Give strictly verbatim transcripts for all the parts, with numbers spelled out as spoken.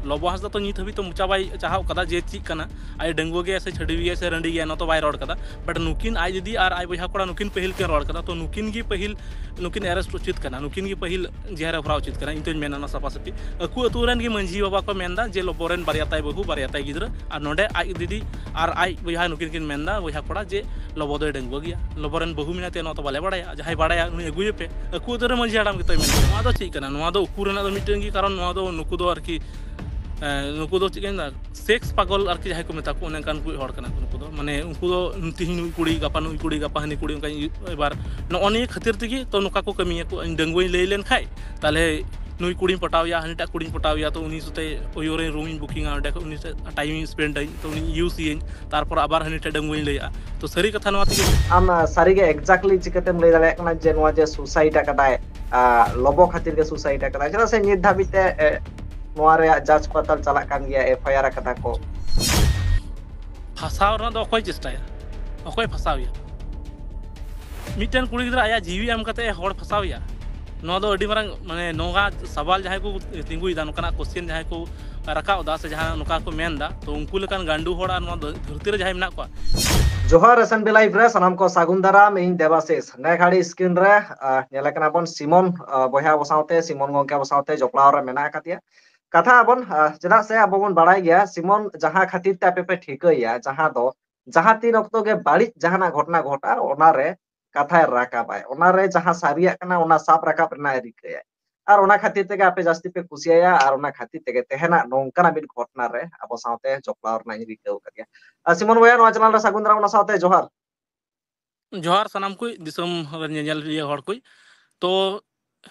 ᱞᱚᱵᱚ ᱦᱟᱸᱥᱫᱟ ᱛᱚ ᱱᱤᱛ ᱦᱟᱹᱵᱤᱡ ᱛᱚ ᱢᱚᱪᱟ ᱵᱟᱭ ᱪᱟᱦᱟᱣ ᱠᱟᱫᱟ ᱡᱮ ᱪᱮᱫ ᱠᱟᱱᱟ, ᱟᱡ ᱰᱟᱺᱜᱩᱣᱟᱹ ᱜᱮᱭᱟ ᱥᱮ ᱪᱷᱟᱹᱰᱣᱤ ᱜᱮᱭᱟ ᱥᱮ ᱨᱟᱺᱰᱤ ᱜᱮᱭᱟ, ᱱᱚᱣᱟ ᱛᱚ ᱵᱟᱭ ᱨᱚᱲ ᱠᱟᱫᱟ᱾ But ᱱᱩᱠᱤᱱ ᱟᱡ ᱫᱤᱫᱤ ᱟᱨ ᱟᱡ ᱵᱚᱭᱦᱟ ᱠᱚᱲᱟ ᱱᱩᱠᱤᱱ ᱯᱟᱹᱦᱤᱞ ᱠᱤᱱ ᱨᱚᱲ ᱠᱟᱫᱟ, ᱛᱚ ᱱᱩᱠᱤᱱ ᱜᱮ ᱯᱟᱹᱦᱤᱞ ᱱᱩᱠᱤᱱ arrest ᱩᱪᱤᱛ ᱠᱟᱱᱟ, ᱱᱩᱠᱤᱱ ᱜᱮ ᱯᱟᱹᱦᱤᱞ ᱡᱮᱦᱟᱨᱮ ᱵᱷᱚᱨᱟᱣ ᱩᱪᱤᱛ ᱠᱟᱱᱟ, ᱤᱧ ᱛᱚᱧ ᱢᱮᱱᱟ ᱚᱱᱟ ᱥᱟᱯᱷᱟ ᱥᱟᱹᱯᱷᱤ᱾ ᱟᱹᱠᱩ ᱟᱹᱛᱩ ᱨᱮᱱ ᱜᱮ ᱢᱟᱹᱡᱷᱤ ᱵᱟᱵᱟ ᱠᱚ ᱢᱮᱱᱫᱟ ᱡᱮ ᱞᱚᱵᱚ ᱨᱮᱱ ᱵᱟᱨᱭᱟ ᱛᱟᱭ ᱵᱟᱹᱦᱩ, ᱵᱟᱨᱭᱟ ᱛᱟᱭ ᱜᱤᱫᱽᱨᱟᱹ, ᱟᱨ ᱱᱚᱰᱮ ᱟᱡ ᱫᱤᱫᱤ ᱟᱨ ᱟᱡ ᱵᱚᱭᱦᱟ ᱱᱩᱠᱤᱱ ᱠᱤᱱ ᱢᱮᱱᱫᱟ, ᱵᱚᱭᱦᱟ ᱠᱚᱲᱟ, ᱡᱮ ᱞᱚᱵᱚ ᱫᱚᱭ ᱰᱟᱺᱜᱩᱣᱟᱹ ᱜᱮᱭᱟ, ᱞᱚᱵᱚ ᱨᱮᱱ ᱵᱟᱹᱦᱩ ᱢᱮᱱᱟᱭ ᱛᱮ ᱱᱚᱣᱟ ᱫᱚ ᱵᱟᱞᱮ ᱵᱟᱲᱟᱭᱟ, ᱡᱟᱦᱟᱸᱭ ᱵᱟᱲᱟᱭᱟ ᱩᱱᱤ ᱟᱹᱜᱩᱭᱮᱯᱮ᱾ ᱟᱹᱠᱩ ᱟᱹᱛᱩ ᱨᱮ ᱢᱟᱹᱡᱷᱤ ᱦᱟᱲᱟᱢ ᱜᱮᱛᱚᱭ ᱢᱮᱱᱫᱟ᱾ ᱱᱚᱣᱟ ᱫᱚ ᱪᱮᱫ ᱠᱟᱱᱟ? ᱱᱚᱣᱟ ᱫᱚ ᱩᱠᱩ ᱨᱮᱱᱟᱜ ᱫᱚ ᱢᱤᱫᱴᱮᱱ ᱜᱮ ᱠᱟᱨᱚᱱ, ᱱᱚᱣᱟ ᱫᱚ ᱱᱩᱠᱩ ᱫᱚ ᱟᱨᱠᱤ, ᱮᱸ, ᱱᱩᱠᱩ ᱫᱚ ᱪᱮᱫ ᱠᱟᱧ ᱢᱮᱱᱟ, ᱥᱮᱠᱥ ᱯᱟᱜᱚᱞ ᱟᱨᱠᱤ ᱡᱟᱦᱟᱸᱭ ᱠᱚ ᱢᱮᱛᱟ ᱠᱚ, ᱚᱱᱮ ᱚᱱᱠᱟᱱ ᱠᱚ ᱦᱚᱲ ᱠᱟᱱᱟ ᱠᱚ ᱱᱩᱠᱩ ᱫᱚ᱾ ᱢᱟᱱᱮ ᱩᱱᱠᱩ ᱫᱚ ᱛᱤᱦᱤᱧ ᱱᱩᱭ ᱠᱩᱲᱤ, ᱜᱟᱯᱟ ᱱᱩᱭ ᱠᱩᱲᱤ, ᱜᱟᱯᱟ ᱦᱟᱹᱱᱤ ᱠᱩᱲᱤ, ᱚᱱᱠᱟ᱾ ᱮᱵᱟᱨ ᱱᱚᱜᱼᱚ ᱱᱤᱭᱟᱹ ᱠᱷᱟᱹᱛᱤᱨ ᱛᱮᱜᱮ ᱛᱚ ᱱᱚᱝᱠᱟ ᱠᱚ ᱠᱟᱹᱢᱤᱭᱟᱠᱚ᱾ ᱤᱧ ᱰᱟᱺᱜᱩᱣᱟᱹᱧ ᱞᱟᱹᱭ ᱞᱮᱱ ᱠᱷᱟᱡ, ᱛᱟᱦᱞᱮ ᱱᱩᱭ ᱠᱩᱲᱤᱧ ᱯᱚᱴᱟᱣ ᱮᱭᱟ, ᱦᱟᱹᱱᱤᱴᱟᱜ ᱠᱩᱲᱤᱧ ᱯᱚᱴᱟᱣ ᱮᱭᱟ, ᱛᱚ ᱩᱱᱤ ᱥᱟᱛᱮ ᱳᱭᱳᱨᱮᱧ ᱨᱩᱢᱤᱧ ᱵᱩᱠᱤᱝᱟ, ᱚᱸᱰᱮ ᱠᱷᱚᱱ ᱩᱱᱤ ᱥᱟᱛᱮ ᱴᱟᱭᱤᱢᱤᱧ ᱥᱯᱮᱱᱰᱟᱹᱧ, ᱛᱚ ᱩᱱᱤᱧ ᱤᱭᱩᱥᱤᱭᱟᱹᱧ, ᱛᱟᱨᱯᱚᱨ ᱟᱵᱟᱨ ᱦᱟᱹᱱᱤᱴᱷᱮᱱ ᱰᱟᱺᱜᱩᱣᱟᱹᱧ ᱞᱟᱹᱭᱟ᱾ ᱛᱚ ᱥᱟᱹᱨᱤ ᱠᱟᱛᱷᱟ ᱱᱚᱣᱟ ᱛᱮᱜᱮ᱾ ᱟᱢ, ᱟ, ᱥᱟᱹᱨᱤᱜᱮ exactly ᱪᱤᱠᱟᱹᱛᱮᱢ ᱞᱟᱹᱭ ᱫᱟᱲᱮᱭᱟᱜ ᱠᱟᱱᱟ ᱡᱮ ᱱᱚᱣᱟ ᱡᱮ suicide ᱟᱠᱟᱫᱟᱭ, ᱟ, ᱞᱚᱵᱚ ᱠᱷᱟᱹᱛᱤᱨ ᱜᱮ suicide ᱟᱠᱟᱫᱟᱭ? ᱪᱮᱫᱟᱜ ᱥᱮ ᱱᱤᱛ ᱫᱷᱟᱹᱵᱤᱡ ᱛᱮ, ᱮ, ᱱᱚᱣᱟ ᱨᱮᱭᱟᱜ ᱡᱟᱸᱪ ᱯᱟᱲᱛᱟᱞ ᱪᱟᱞᱟᱜ ᱠᱟᱱ ᱜᱮᱭᱟ, ᱮᱯᱷ ᱟᱭ ᱟᱨ ᱟᱠᱟᱫᱟ ᱠᱚ᱾ ᱯᱷᱟᱸᱥᱟᱣ ᱨᱮᱱᱟᱜ ᱫᱚ ᱚᱠᱚᱭ ᱪᱮᱥᱴᱟᱭᱟ? ᱚᱠᱚᱭ ᱯᱷᱟᱸᱥᱟᱣᱮᱭᱟ? ᱢᱤᱫᱴᱮᱱ ᱠᱩᱲᱤ ᱜᱤᱫᱽᱨᱟᱹ ᱟᱭᱟᱜ ᱡᱤᱣᱤ ᱮᱢ ᱠᱟᱛᱮ ᱮ ᱦᱚᱲ ᱯᱷᱟᱸᱥᱟᱣᱮᱭᱟ, ᱱᱚᱣᱟ ᱫᱚ ᱟᱹᱰᱤ ᱢᱟᱨᱟᱝ, ᱢᱟᱱᱮ, ᱱᱚᱣᱟ ᱥᱟᱵᱟᱞ ᱡᱟᱦᱟᱸᱭ ᱠᱚ ᱛᱤᱸᱜᱩᱭᱮᱫᱟ, ᱱᱚᱝᱠᱟᱱᱟᱜ question ᱡᱟᱦᱟᱸᱭ ᱠᱚ ᱨᱟᱠᱟᱵ ᱮᱫᱟ ᱥᱮ ᱡᱟᱦᱟᱸ ᱱᱚᱝᱠᱟ ᱠᱚ ᱢᱮᱱ ᱮᱫᱟ, ᱛᱚ ᱩᱱᱠᱩ ᱞᱮᱠᱟᱱ ᱜᱟᱸᱰᱩ ᱦᱚᱲ ᱟᱨ ᱱᱚᱣᱟ ᱫᱷᱟᱹᱨᱛᱤ ᱨᱮ ᱡᱟᱦᱟᱸᱭ ᱢᱮᱱᱟᱜ ᱠᱚᱣᱟ᱾ ᱡᱚᱦᱟᱨ ᱮᱥ ᱮᱱ ᱵᱤ ᱞᱟᱭᱤᱵᱷ ᱨᱮ ᱥᱟᱱᱟᱢ ᱠᱚ ᱥᱟᱹᱜᱩᱱ ᱫᱟᱨᱟᱢ, ᱤᱧ ᱫᱮᱵᱟᱥᱤᱥ᱾ ᱱᱮ ᱜᱷᱟᱹᱲᱤ screen ᱨᱮ, ᱟ, ᱧᱮᱞ ᱠᱟᱱᱟ ᱵᱚᱱ ᱥᱤᱢᱚᱱ, ᱟ, ᱵᱚᱭᱦᱟ ᱟᱵᱚ ᱥᱟᱶᱛᱮ, ᱥᱤᱢᱚᱱ ᱜᱚᱝᱠᱮ ᱟᱵᱚ ᱥᱟᱶᱛᱮ ᱡᱚᱯᱲᱟᱣ ᱨᱮ ᱢᱮᱱᱟᱜ ᱟᱠᱟᱫᱮᱭᱟ᱾ ᱠᱟᱛᱷᱟ ᱟᱵᱚᱱ, ᱟ, ᱪᱮᱫᱟᱜ ᱥᱮ ᱟᱵᱚ ᱵᱚᱱ ᱵᱟᱲᱟᱭ ᱜᱮᱭᱟ ᱥᱤᱢᱚᱱ ᱡᱟᱦᱟᱸ ᱠᱷᱟᱹᱛᱤᱨ ᱛᱮ ᱟᱯᱮ ᱯᱮ ᱴᱷᱤᱠᱟᱹᱭᱟ, ᱡᱟᱦᱟᱸ ᱫᱚ ᱡᱟᱦᱟᱸ ᱛᱤᱱ ᱚᱠᱛᱚ ᱜᱮ ᱵᱟᱹᱲᱤᱡ ᱡᱟᱦᱟᱱᱟᱜ ᱜᱷᱚᱴᱚᱱᱟ ᱜᱷᱚᱴᱟᱜᱼᱟ, ᱚᱱᱟᱨᱮ ᱠᱟᱛᱷᱟᱭ ᱨᱟᱠᱟᱵᱟᱭ, ᱚᱱᱟᱨᱮ ᱡᱟᱦᱟᱸ ᱥᱟᱹᱨᱤᱭᱟᱜ ᱠᱟᱱᱟ ᱚᱱᱟ ᱥᱟᱵ ᱨᱟᱠᱟᱵ ᱨᱮᱱᱟᱜ ᱮ ᱨᱤᱠᱟᱹᱭᱟ᱾ ᱟᱨ ᱚᱱᱟ ᱠᱷᱟᱹᱛᱤᱨ ᱛᱮᱜᱮ ᱟᱯᱮ ᱡᱟᱹᱥᱛᱤ ᱯᱮ ᱠᱩᱥᱤᱭᱟᱭᱟ, ᱟᱨ ᱚᱱᱟ ᱠᱷᱟᱹᱛᱤᱨ ᱛᱮᱜᱮ ᱛᱮᱦᱮᱧᱟᱜ ᱱᱚᱝᱠᱟᱱᱟᱜ ᱢᱤᱫ ᱜᱷᱚᱴᱚᱱᱟ ᱨᱮ ᱟᱵᱚ ᱥᱟᱶᱛᱮ ᱡᱚᱯᱲᱟᱣ ᱨᱮᱱᱟᱜ ᱤᱧ ᱨᱤᱠᱟᱹ ᱟᱠᱟᱫᱮᱭᱟ᱾ ᱟᱨ ᱥᱤᱢᱚᱱ ᱵᱚᱭᱦᱟ, ᱱᱚᱣᱟ ᱪᱮᱱᱮᱞ ᱨᱮ ᱥᱟᱹᱜᱩᱱ ᱫᱟᱨᱟᱢ, ᱚᱱᱟ ᱥᱟᱶᱛᱮ ᱡᱚᱦᱟᱨ᱾ ᱡᱚᱦᱟᱨ ᱥᱟᱱᱟᱢ ᱠᱚ ᱫᱤᱥᱚᱢ ᱨᱮ ᱧᱮᱧᱮᱞᱤᱭᱟᱹ ᱦᱚᱲ ᱠᱚ᱾ ᱛᱚ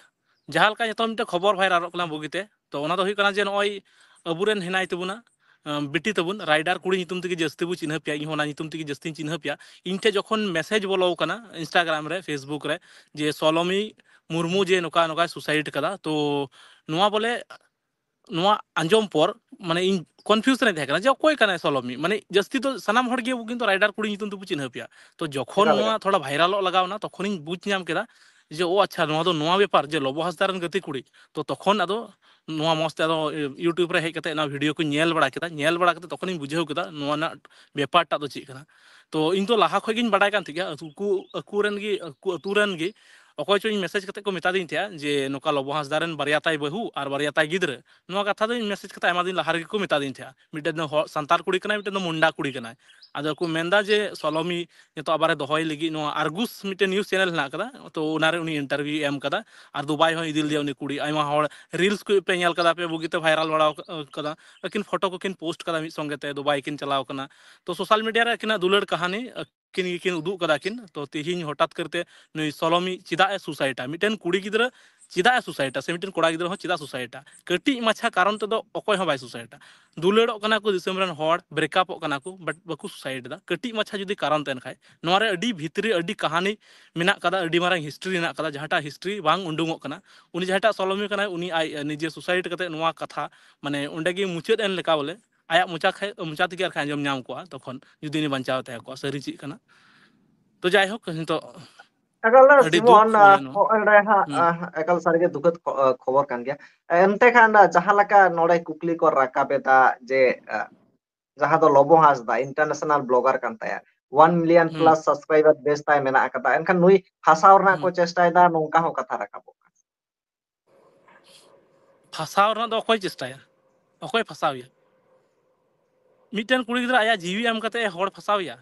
ᱡᱟᱦᱟᱸ ᱞᱮᱠᱟ ᱱᱤᱛᱚᱜ ᱢᱤᱫᱴᱮᱱ ᱠᱷᱚᱵᱚᱨ ᱵᱷᱟᱭᱨᱟᱞᱚᱜ ᱠᱟᱱᱟ ᱵᱩᱜᱤᱛᱮ, ᱛᱚ ᱚᱱᱟ ᱫᱚ ᱦᱩᱭᱩᱜ ᱠᱟᱱᱟ ᱡᱮ ᱱᱚᱜᱼᱚᱭ ᱟᱵᱚᱨᱮᱱ ᱦᱮᱱᱟᱭ ᱛᱟᱵᱚᱱᱟ, ᱟᱸ, ᱵᱤᱴᱤ ᱛᱟᱵᱚᱱ, ᱨᱟᱭᱰᱟᱨ ᱠᱩᱲᱤ ᱧᱩᱛᱩᱢ ᱛᱮᱜᱮ ᱡᱟᱹᱥᱛᱤ ᱵᱚ ᱪᱤᱱᱦᱟᱹᱯ ᱮᱭᱟ, ᱤᱧ ᱦᱚᱸ ᱚᱱᱟ ᱧᱩᱛᱩᱢ ᱛᱮᱜᱮ ᱡᱟᱹᱥᱛᱤᱧ ᱪᱤᱱᱦᱟᱹᱯ ᱮᱭᱟ᱾ ᱤᱧ ᱴᱷᱮᱱ ᱡᱚᱠᱷᱚᱱ message ᱵᱚᱞᱚ ᱟᱠᱟᱱᱟ Instagram ᱨᱮ, Facebook ᱨᱮ, ᱡᱮ ᱥᱚᱞᱚᱢᱤ ᱢᱩᱨᱢᱩ ᱡᱮ ᱱᱚᱝᱠᱟ ᱱᱚᱝᱠᱟᱭ suicide ᱠᱟᱫᱟ, ᱛᱚ ᱱᱚᱣᱟ ᱵᱚᱞᱮ, ᱱᱚᱣᱟ ᱟᱸᱡᱚᱢ ᱯᱚᱨ ᱢᱟᱱᱮ ᱤᱧ confusion ᱨᱮ ᱛᱟᱦᱮᱸ ᱠᱟᱱᱟ ᱡᱮ ᱚᱠᱚᱭ ᱠᱟᱱᱟᱭ ᱥᱚᱞᱚᱢᱤ, ᱢᱟᱱᱮ ᱡᱟᱹᱥᱛᱤ ᱫᱚ ᱥᱟᱱᱟᱢ ᱦᱚᱲ ᱜᱮ ᱠᱤᱱᱛᱩ ᱨᱟᱭᱰᱟᱨ ᱠᱩᱲᱤ ᱧᱩᱛᱩᱢ ᱛᱮᱵᱚ ᱪᱤᱱᱦᱟᱹᱯ ᱮᱭᱟ᱾ ᱛᱚ ᱡᱚᱠᱷᱚᱱ ᱮᱠᱟᱞ, ᱱᱚᱣᱟ ᱮᱠᱟᱞ᱾ ᱛᱷᱚᱲᱟ ᱵᱷᱟᱭᱨᱟᱞᱚᱜ ᱞᱟᱜᱟᱣ ᱮᱱᱟ, ᱛᱚᱠᱷᱚᱱᱤᱧ ᱵᱩᱡᱽ ᱧᱟᱢ ᱠᱮᱫᱟ ᱡᱮ ᱳ ᱟᱪᱪᱷᱟ, ᱱᱚᱣᱟ ᱫᱚ ᱱᱚᱣᱟ ᱵᱮᱯᱟᱨ ᱡᱮ ᱞᱚᱵᱚ ᱦᱟᱸᱥᱫᱟ ᱨᱮᱱ ᱜᱟᱛᱮ ᱠᱩᱲᱤ᱾ ᱛᱚ ᱛᱚᱠᱷᱚᱱ ᱟᱫᱚ ᱱᱚᱣᱟ ᱢᱚᱸᱡᱽ ᱛᱮ ᱟᱫᱚ YouTube ᱨᱮ ᱦᱮᱡ ᱠᱟᱛᱮ ᱚᱱᱟ ᱵᱷᱤᱰᱤᱭᱳ ᱠᱚᱧ ᱧᱮᱞ ᱵᱟᱲᱟ ᱠᱮᱫᱟ᱾ ᱧᱮᱞ ᱵᱟᱲᱟ ᱠᱟᱛᱮ ᱛᱚᱠᱷᱚᱱᱤᱧ ᱵᱩᱡᱷᱟᱹᱣ ᱠᱮᱫᱟ ᱱᱚᱣᱟ ᱨᱮᱱᱟᱜ ᱵᱮᱯᱟᱨ ᱴᱟᱜ ᱫᱚ ᱪᱮᱫ ᱠᱟᱱᱟ᱾ ᱛᱚ ᱤᱧ ᱫᱚ ᱞᱟᱦᱟ ᱠᱷᱚᱡ ᱜᱤᱧ ᱵᱟᱰᱟᱭ ᱠᱟᱱ ᱛᱟᱦᱮᱸᱫ ᱜᱮᱭᱟ, ᱩᱱᱠᱩ ᱟᱠᱚ ᱨᱮᱱ ᱜᱮ, ᱟᱠᱚ ᱟᱹᱛᱩ ᱨᱮᱱ ᱜᱮ ᱚᱠᱚᱭ ᱪᱚᱧ ᱢᱮᱥᱮᱡᱽ ᱠᱟᱛᱮ ᱠᱚ ᱢᱮᱛᱟ ᱫᱤᱧ ᱛᱟᱦᱮᱸᱫ ᱡᱮ ᱱᱚᱝᱠᱟ ᱞᱚᱵᱚ ᱦᱟᱸᱥᱫᱟ ᱨᱮᱱ ᱵᱟᱨᱭᱟ ᱛᱟᱭ ᱵᱟᱹᱦᱩ ᱟᱨ ᱵᱟᱨᱭᱟ ᱛᱟᱭ ᱜᱤᱫᱽᱨᱟᱹ᱾ ᱱᱚᱣᱟ ᱠᱟᱛᱷᱟ ᱫᱚ ᱤᱧ ᱢᱮᱥᱮᱡᱽ ᱠᱟᱛᱮ ᱟᱭᱢᱟ ᱫᱤᱱ ᱞᱟᱦᱟ ᱨᱮᱜᱮ ᱠᱚ ᱢᱮᱛᱟ ᱫᱤᱧ ᱛᱟᱦᱮᱸᱫ᱾ ᱢᱤᱫᱴᱮᱱ ᱫᱚ ᱦᱚᱲ, ᱥᱟᱱᱛᱟᱲ ᱠᱩᱲᱤ ᱠᱟᱱᱟᱭ, ᱢᱤᱫᱴᱮᱱ ᱫᱚ ᱢᱩᱱᱰᱟ ᱠᱩᱲᱤ ᱠᱟᱱᱟᱭ᱾ ᱟᱫᱚ ᱠᱚ ᱢᱮᱱᱫᱟ ᱡᱮ ᱥᱚᱞᱚᱢᱤ ᱱᱤᱛᱚᱜ ᱟᱵᱟᱨᱮ ᱫᱚᱦᱚᱭ ᱞᱟᱹᱜᱤᱫ ᱱᱚᱣᱟ ᱟᱨᱜᱩᱥ ᱢᱤᱫᱴᱮᱱ ᱱᱤᱭᱩᱡᱽ ᱪᱮᱱᱮᱞ ᱦᱮᱱᱟᱜ ᱟᱠᱟᱫᱟ, ᱛᱚ ᱚᱱᱟᱨᱮ ᱩᱱᱤ ᱤᱱᱴᱟᱨᱵᱷᱤᱭᱩ ᱮᱢ ᱠᱟᱫᱟ᱾ ᱟᱨ ᱫᱩᱵᱟᱭ ᱦᱚᱸ ᱤᱫᱤ ᱞᱮᱫᱮᱭᱟ ᱩᱱᱤ ᱠᱩᱲᱤ᱾ ᱟᱭᱢᱟ ᱦᱚᱲ ᱨᱤᱞᱥ ᱠᱚ ᱯᱮ ᱧᱮᱞ ᱠᱟᱫᱟ, ᱯᱮ ᱵᱩᱜᱤᱛᱮ ᱵᱷᱟᱭᱨᱟᱞ ᱵᱟᱲᱟ ᱠᱟᱫᱟ, ᱟᱹᱠᱤᱱ ᱯᱷᱳᱴᱳ ᱠᱚᱠᱤᱱ ᱯᱳᱥᱴ ᱠᱟᱫᱟ ᱢᱤᱫ ᱥᱚᱸᱜᱮ ᱛᱮ ᱫᱩᱵᱟᱭ ᱠᱤᱱ ᱪᱟᱞᱟᱣ ᱠᱟᱱᱟ᱾ ᱛᱚ ᱥᱳᱥᱟᱞ ᱢᱤᱰᱤᱭᱟ ᱨᱮ ᱟᱹᱠᱤᱱᱟᱜ ᱫᱩᱞᱟᱹᱲ ᱠᱟᱹᱦᱱᱤ ᱟᱹᱠᱤᱱ ᱜᱮᱠᱤᱱ ᱩᱫᱩᱜ ᱠᱟᱫᱟ ᱠᱤᱱ᱾ ᱛᱚ ᱛᱤᱦᱤᱧ ᱦᱚᱴᱟᱛ ᱠᱟᱨᱛᱮ ᱱᱩᱭ ᱥᱚᱞᱚᱢᱤ ᱪᱮᱫᱟᱜ ᱮ ᱥᱩᱥᱟᱭᱤᱰᱟ? ᱢᱤᱫᱴᱮᱱ ᱠᱩᱲᱤ ᱜᱤᱫᱽᱨᱟᱹ ᱪᱮᱫᱟᱜ ᱮ ᱥᱩᱥᱟᱭᱤᱰᱟ? ᱥᱮ ᱢᱤᱫᱴᱮᱱ ᱠᱚᱲᱟ ᱜᱤᱫᱽᱨᱟᱹ ᱦᱚᱸ ᱪᱮᱫᱟᱜ ᱥᱩᱥᱟᱭᱤᱰᱟ? ᱠᱟᱹᱴᱤᱡ ᱢᱟᱪᱷᱟ ᱠᱟᱨᱚᱱ ᱛᱮᱫᱚ ᱚᱠᱚᱭ ᱦᱚᱸ ᱵᱟᱭ ᱥᱩᱥᱟᱭᱤᱰᱟ᱾ ᱫᱩᱞᱟᱹᱲᱚᱜ ᱠᱟᱱᱟ ᱠᱚ ᱫᱤᱥᱚᱢ ᱨᱮᱱ ᱦᱚᱲ, ᱵᱨᱮᱠᱟᱯᱚᱜ ᱠᱟᱱᱟ ᱠᱚ, but ᱵᱟᱠᱚ ᱥᱩᱥᱟᱭᱤᱰ ᱮᱫᱟ᱾ ᱠᱟᱹᱴᱤᱡ ᱢᱟᱪᱷᱟ ᱡᱩᱫᱤ ᱠᱟᱨᱚᱱ ᱛᱟᱦᱮᱱ ᱠᱷᱟᱡ, ᱱᱚᱣᱟ ᱨᱮ ᱟᱹᱰᱤ ᱵᱷᱤᱛᱨᱤ ᱟᱹᱰᱤ ᱠᱟᱹᱦᱱᱤ ᱢᱮᱱᱟᱜ ᱠᱟᱫᱟ, ᱟᱹᱰᱤ ᱢᱟᱨᱟᱝ ᱦᱤᱥᱴᱨᱤ ᱢᱮᱱᱟᱜ ᱠᱟᱫᱟ, ᱡᱟᱦᱟᱸᱴᱟᱜ ᱦᱤᱥᱴᱨᱤ ᱵᱟᱝ ᱩᱰᱩᱝᱚᱜ ᱠᱟᱱᱟ᱾ ᱩᱱᱤ ᱡᱟᱦᱟᱸᱴᱟᱜ ᱥᱚᱞᱚᱢᱤ ᱠᱟᱱᱟᱭ, ᱩᱱᱤ ᱟᱡ ᱱᱤᱡᱮ ᱥᱩᱥᱟᱭᱤᱰ ᱠᱟᱛᱮ ᱱᱚᱣᱟ ᱠᱟᱛᱷᱟ ᱢᱟᱱᱮ ᱚᱸᱰᱮ ᱜᱮ ᱢᱩᱪᱟᱹᱫ ᱮᱱ ᱞᱮᱠᱟ ᱵᱚᱞᱮ, ᱟᱭᱟᱜ ᱢᱚᱪᱟ ᱠᱷᱟᱡ, ᱢᱚᱪᱟ ᱛᱮᱜᱮ ᱟᱨᱠᱷᱟᱡ ᱟᱸᱡᱚᱢ ᱧᱟᱢ ᱠᱚᱜᱼᱟ ᱛᱚᱠᱷᱚᱱ, ᱡᱩᱫᱤ ᱩᱱᱤ ᱵᱟᱧᱪᱟᱣ ᱛᱟᱦᱮᱸ ᱠᱚᱜᱼᱟ ᱥᱟᱹᱨᱤ ᱪᱮᱫ ᱠᱟᱱᱟ᱾ ᱛᱚ ᱡᱟᱭᱦᱳᱠ, ᱱᱤᱛᱚᱜ ᱮᱠᱟᱞ ᱫᱚ ᱟᱹᱰᱤ ᱫᱩᱠ ᱥᱤᱢᱚᱱ, ᱦᱩᱭᱱᱟ ᱱᱚᱣᱟ᱾ ᱦᱚᱸᱜᱼᱚᱭ ᱱᱚᱰᱮ ᱦᱟᱸᱜ, ᱦᱩᱸ᱾ ᱟᱸ, ᱮᱠᱟᱞ ᱥᱟᱹᱨᱤᱜᱮ ᱫᱩᱠᱷᱟᱹᱛ ᱠᱷᱚ-, ᱟᱸ, ᱠᱷᱚᱵᱚᱨ ᱠᱟᱱ ᱜᱮᱭᱟ᱾ ᱮᱱᱛᱮ ᱠᱷᱟᱱ, ᱟᱸ, ᱡᱟᱦᱟᱸ ᱞᱮᱠᱟ ᱱᱚᱰᱮ ᱠᱩᱠᱞᱤ ᱠᱚ ᱨᱟᱠᱟᱵ ᱮᱫᱟ ᱡᱮ, ᱟᱸ, ᱡᱟᱦᱟᱸ ᱫᱚ ᱞᱚᱵᱚ ᱦᱟᱸᱥᱫᱟ, international blogger ᱠᱟᱱ ᱛᱟᱭᱟ, one million ᱦᱩᱸ᱾ plus subscriber ᱵᱮᱥ ᱛᱟᱭ ᱢᱮᱱᱟᱜ ᱟᱠᱟᱫᱟ, ᱮᱱᱠᱷᱟᱱ ᱱᱩᱭ ᱯᱷᱟᱥᱟᱣ ᱨᱮᱱᱟᱜ ᱠᱚ ᱦᱩᱸ᱾ ᱪᱮᱥᱴᱟᱭᱮᱫᱟ, ᱱᱚᱝᱠᱟ ᱦᱚᱸ ᱠᱟᱛᱷᱟ ᱨᱟᱠᱟᱵᱚᱜ ᱠᱟᱱᱟ᱾ ᱯᱷᱟᱥᱟᱣ ᱨᱮᱱᱟᱜ ᱫᱚ ᱚᱠᱚᱭ ᱪᱮᱥᱴᱟᱭᱟ? ᱚᱠᱚᱭ ᱯᱷᱟᱥᱟᱣᱮᱭᱟ? ᱢᱤᱫᱴᱮᱱ ᱠᱩᱲᱤ ᱜᱤᱫᱽᱨᱟᱹ ᱟᱭᱟᱜ ᱡᱤᱣᱤ ᱮᱢ ᱠᱟᱛᱮ ᱦᱚᱲ ᱯᱷᱟᱥᱟᱣᱮᱭᱟ,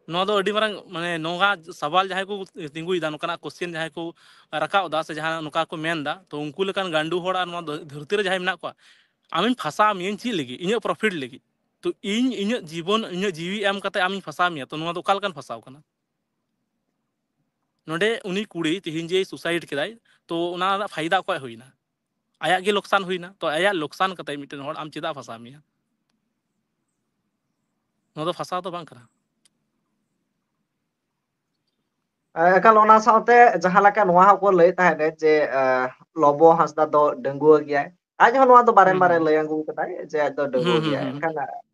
ᱱᱚᱣᱟ ᱫᱚ ᱟᱹᱰᱤ ᱢᱟᱨᱟᱝ, ᱢᱟᱱᱮ, ᱱᱚᱣᱟ ᱥᱟᱵᱟᱞ ᱡᱟᱦᱟᱸᱭ ᱠᱚ ᱛᱤᱸᱜᱩᱭᱮᱫᱟ, ᱱᱚᱝᱠᱟᱱᱟᱜ ᱠᱚᱥᱪᱮᱱ ᱡᱟᱦᱟᱸᱭ ᱠᱚ ᱨᱟᱠᱟᱵ ᱮᱫᱟ ᱥᱮ ᱡᱟᱦᱟᱸ ᱱᱚᱝᱠᱟ ᱠᱚ ᱢᱮᱱ ᱮᱫᱟ, ᱛᱚ ᱩᱱᱠᱩ ᱞᱮᱠᱟᱱ ᱜᱟᱸᱰᱩ ᱦᱚᱲ ᱟᱨ ᱱᱚᱣᱟ ᱫᱷᱟᱹᱨᱛᱤ ᱨᱮ ᱡᱟᱦᱟᱸᱭ ᱢᱮᱱᱟᱜ ᱠᱚᱣᱟ, ᱟᱢᱤᱧ ᱯᱷᱟᱥᱟᱣ ᱢᱤᱭᱟᱹᱧ ᱪᱮᱫ ᱞᱟᱹᱜᱤᱫ? ᱤᱧᱟᱹᱜ ᱯᱨᱚᱯᱷᱤᱴ ᱞᱟᱹᱜᱤᱫ᱾ ᱛᱚ ᱤᱧ ᱤᱧᱟᱹᱜ ᱡᱤᱵᱚᱱ, ᱤᱧᱟᱹᱜ ᱡᱤᱣᱤ ᱮᱢ ᱠᱟᱛᱮ ᱟᱢᱤᱧ ᱯᱷᱟᱥᱟᱣ ᱢᱮᱭᱟ, ᱛᱚ ᱱᱚᱣᱟ ᱫᱚ ᱚᱠᱟ ᱞᱮᱠᱟᱱ ᱯᱷᱟᱥᱟᱣ ᱠᱟᱱᱟ? ᱱᱚᱰᱮ ᱩᱱᱤ ᱠᱩᱲᱤ ᱛᱤᱦᱤᱧ ᱡᱮ ᱥᱩᱥᱟᱭᱤᱰ ᱠᱮᱫᱟᱭ, ᱛᱚ ᱚᱱᱟ ᱨᱮᱱᱟᱜ ᱯᱷᱟᱭᱫᱟ ᱚᱠᱚᱭᱟᱜ ᱦᱩᱭᱱᱟ? ᱟᱭᱟᱜ ᱜᱮ ᱞᱚᱠᱥᱟᱱ ᱦᱩᱭᱱᱟ᱾ ᱛᱚ ᱟᱭᱟᱜ ᱞᱚᱠᱥᱟᱱ ᱠᱟᱛᱮ ᱢᱤᱫᱴᱮᱱ ᱦᱚᱲ ᱟᱢ ᱪᱮᱫᱟᱜ ᱯᱷᱟᱥᱟᱣ ᱢᱮᱭᱟ? ᱱᱚᱣᱟ ᱫᱚ ᱯᱷᱟᱥᱟᱣ ᱫᱚ ᱵᱟᱝ ᱠᱟᱱᱟ᱾ ᱮ-, ᱮᱠᱟᱞ, ᱚᱱᱟ ᱥᱟᱶᱛᱮ ᱡᱟᱦᱟᱸ ᱞᱮᱠᱟ ᱱᱚᱣᱟ ᱦᱚᱸᱠᱚ ᱞᱟᱹᱭ ᱛᱟᱦᱮᱸᱫ ᱡᱮ, ᱮ, ᱞᱚᱵᱚ ᱦᱟᱸᱥᱫᱟ ᱫᱚ ᱰᱟᱺᱜᱩᱣᱟᱹ ᱜᱮᱭᱟᱭ᱾ ᱟᱡ ᱦᱚᱸ ᱱᱚᱣᱟ ᱫᱚ ᱵᱟᱨᱮ ᱦᱩᱸ, ᱵᱟᱨᱮ ᱦᱩᱸ᱾ ᱞᱟᱹᱭ ᱟᱹᱜᱩ ᱠᱟᱫᱟᱭ ᱡᱮ ᱟᱡ ᱫᱚ ᱦᱩᱸ, ᱰᱟᱺᱜᱩᱣᱟᱹ ᱦᱩᱸ, ᱜᱮᱭᱟᱭ᱾ ᱦᱩᱸ, ᱦᱩᱸ᱾ ᱮᱱᱠᱷᱟᱱ,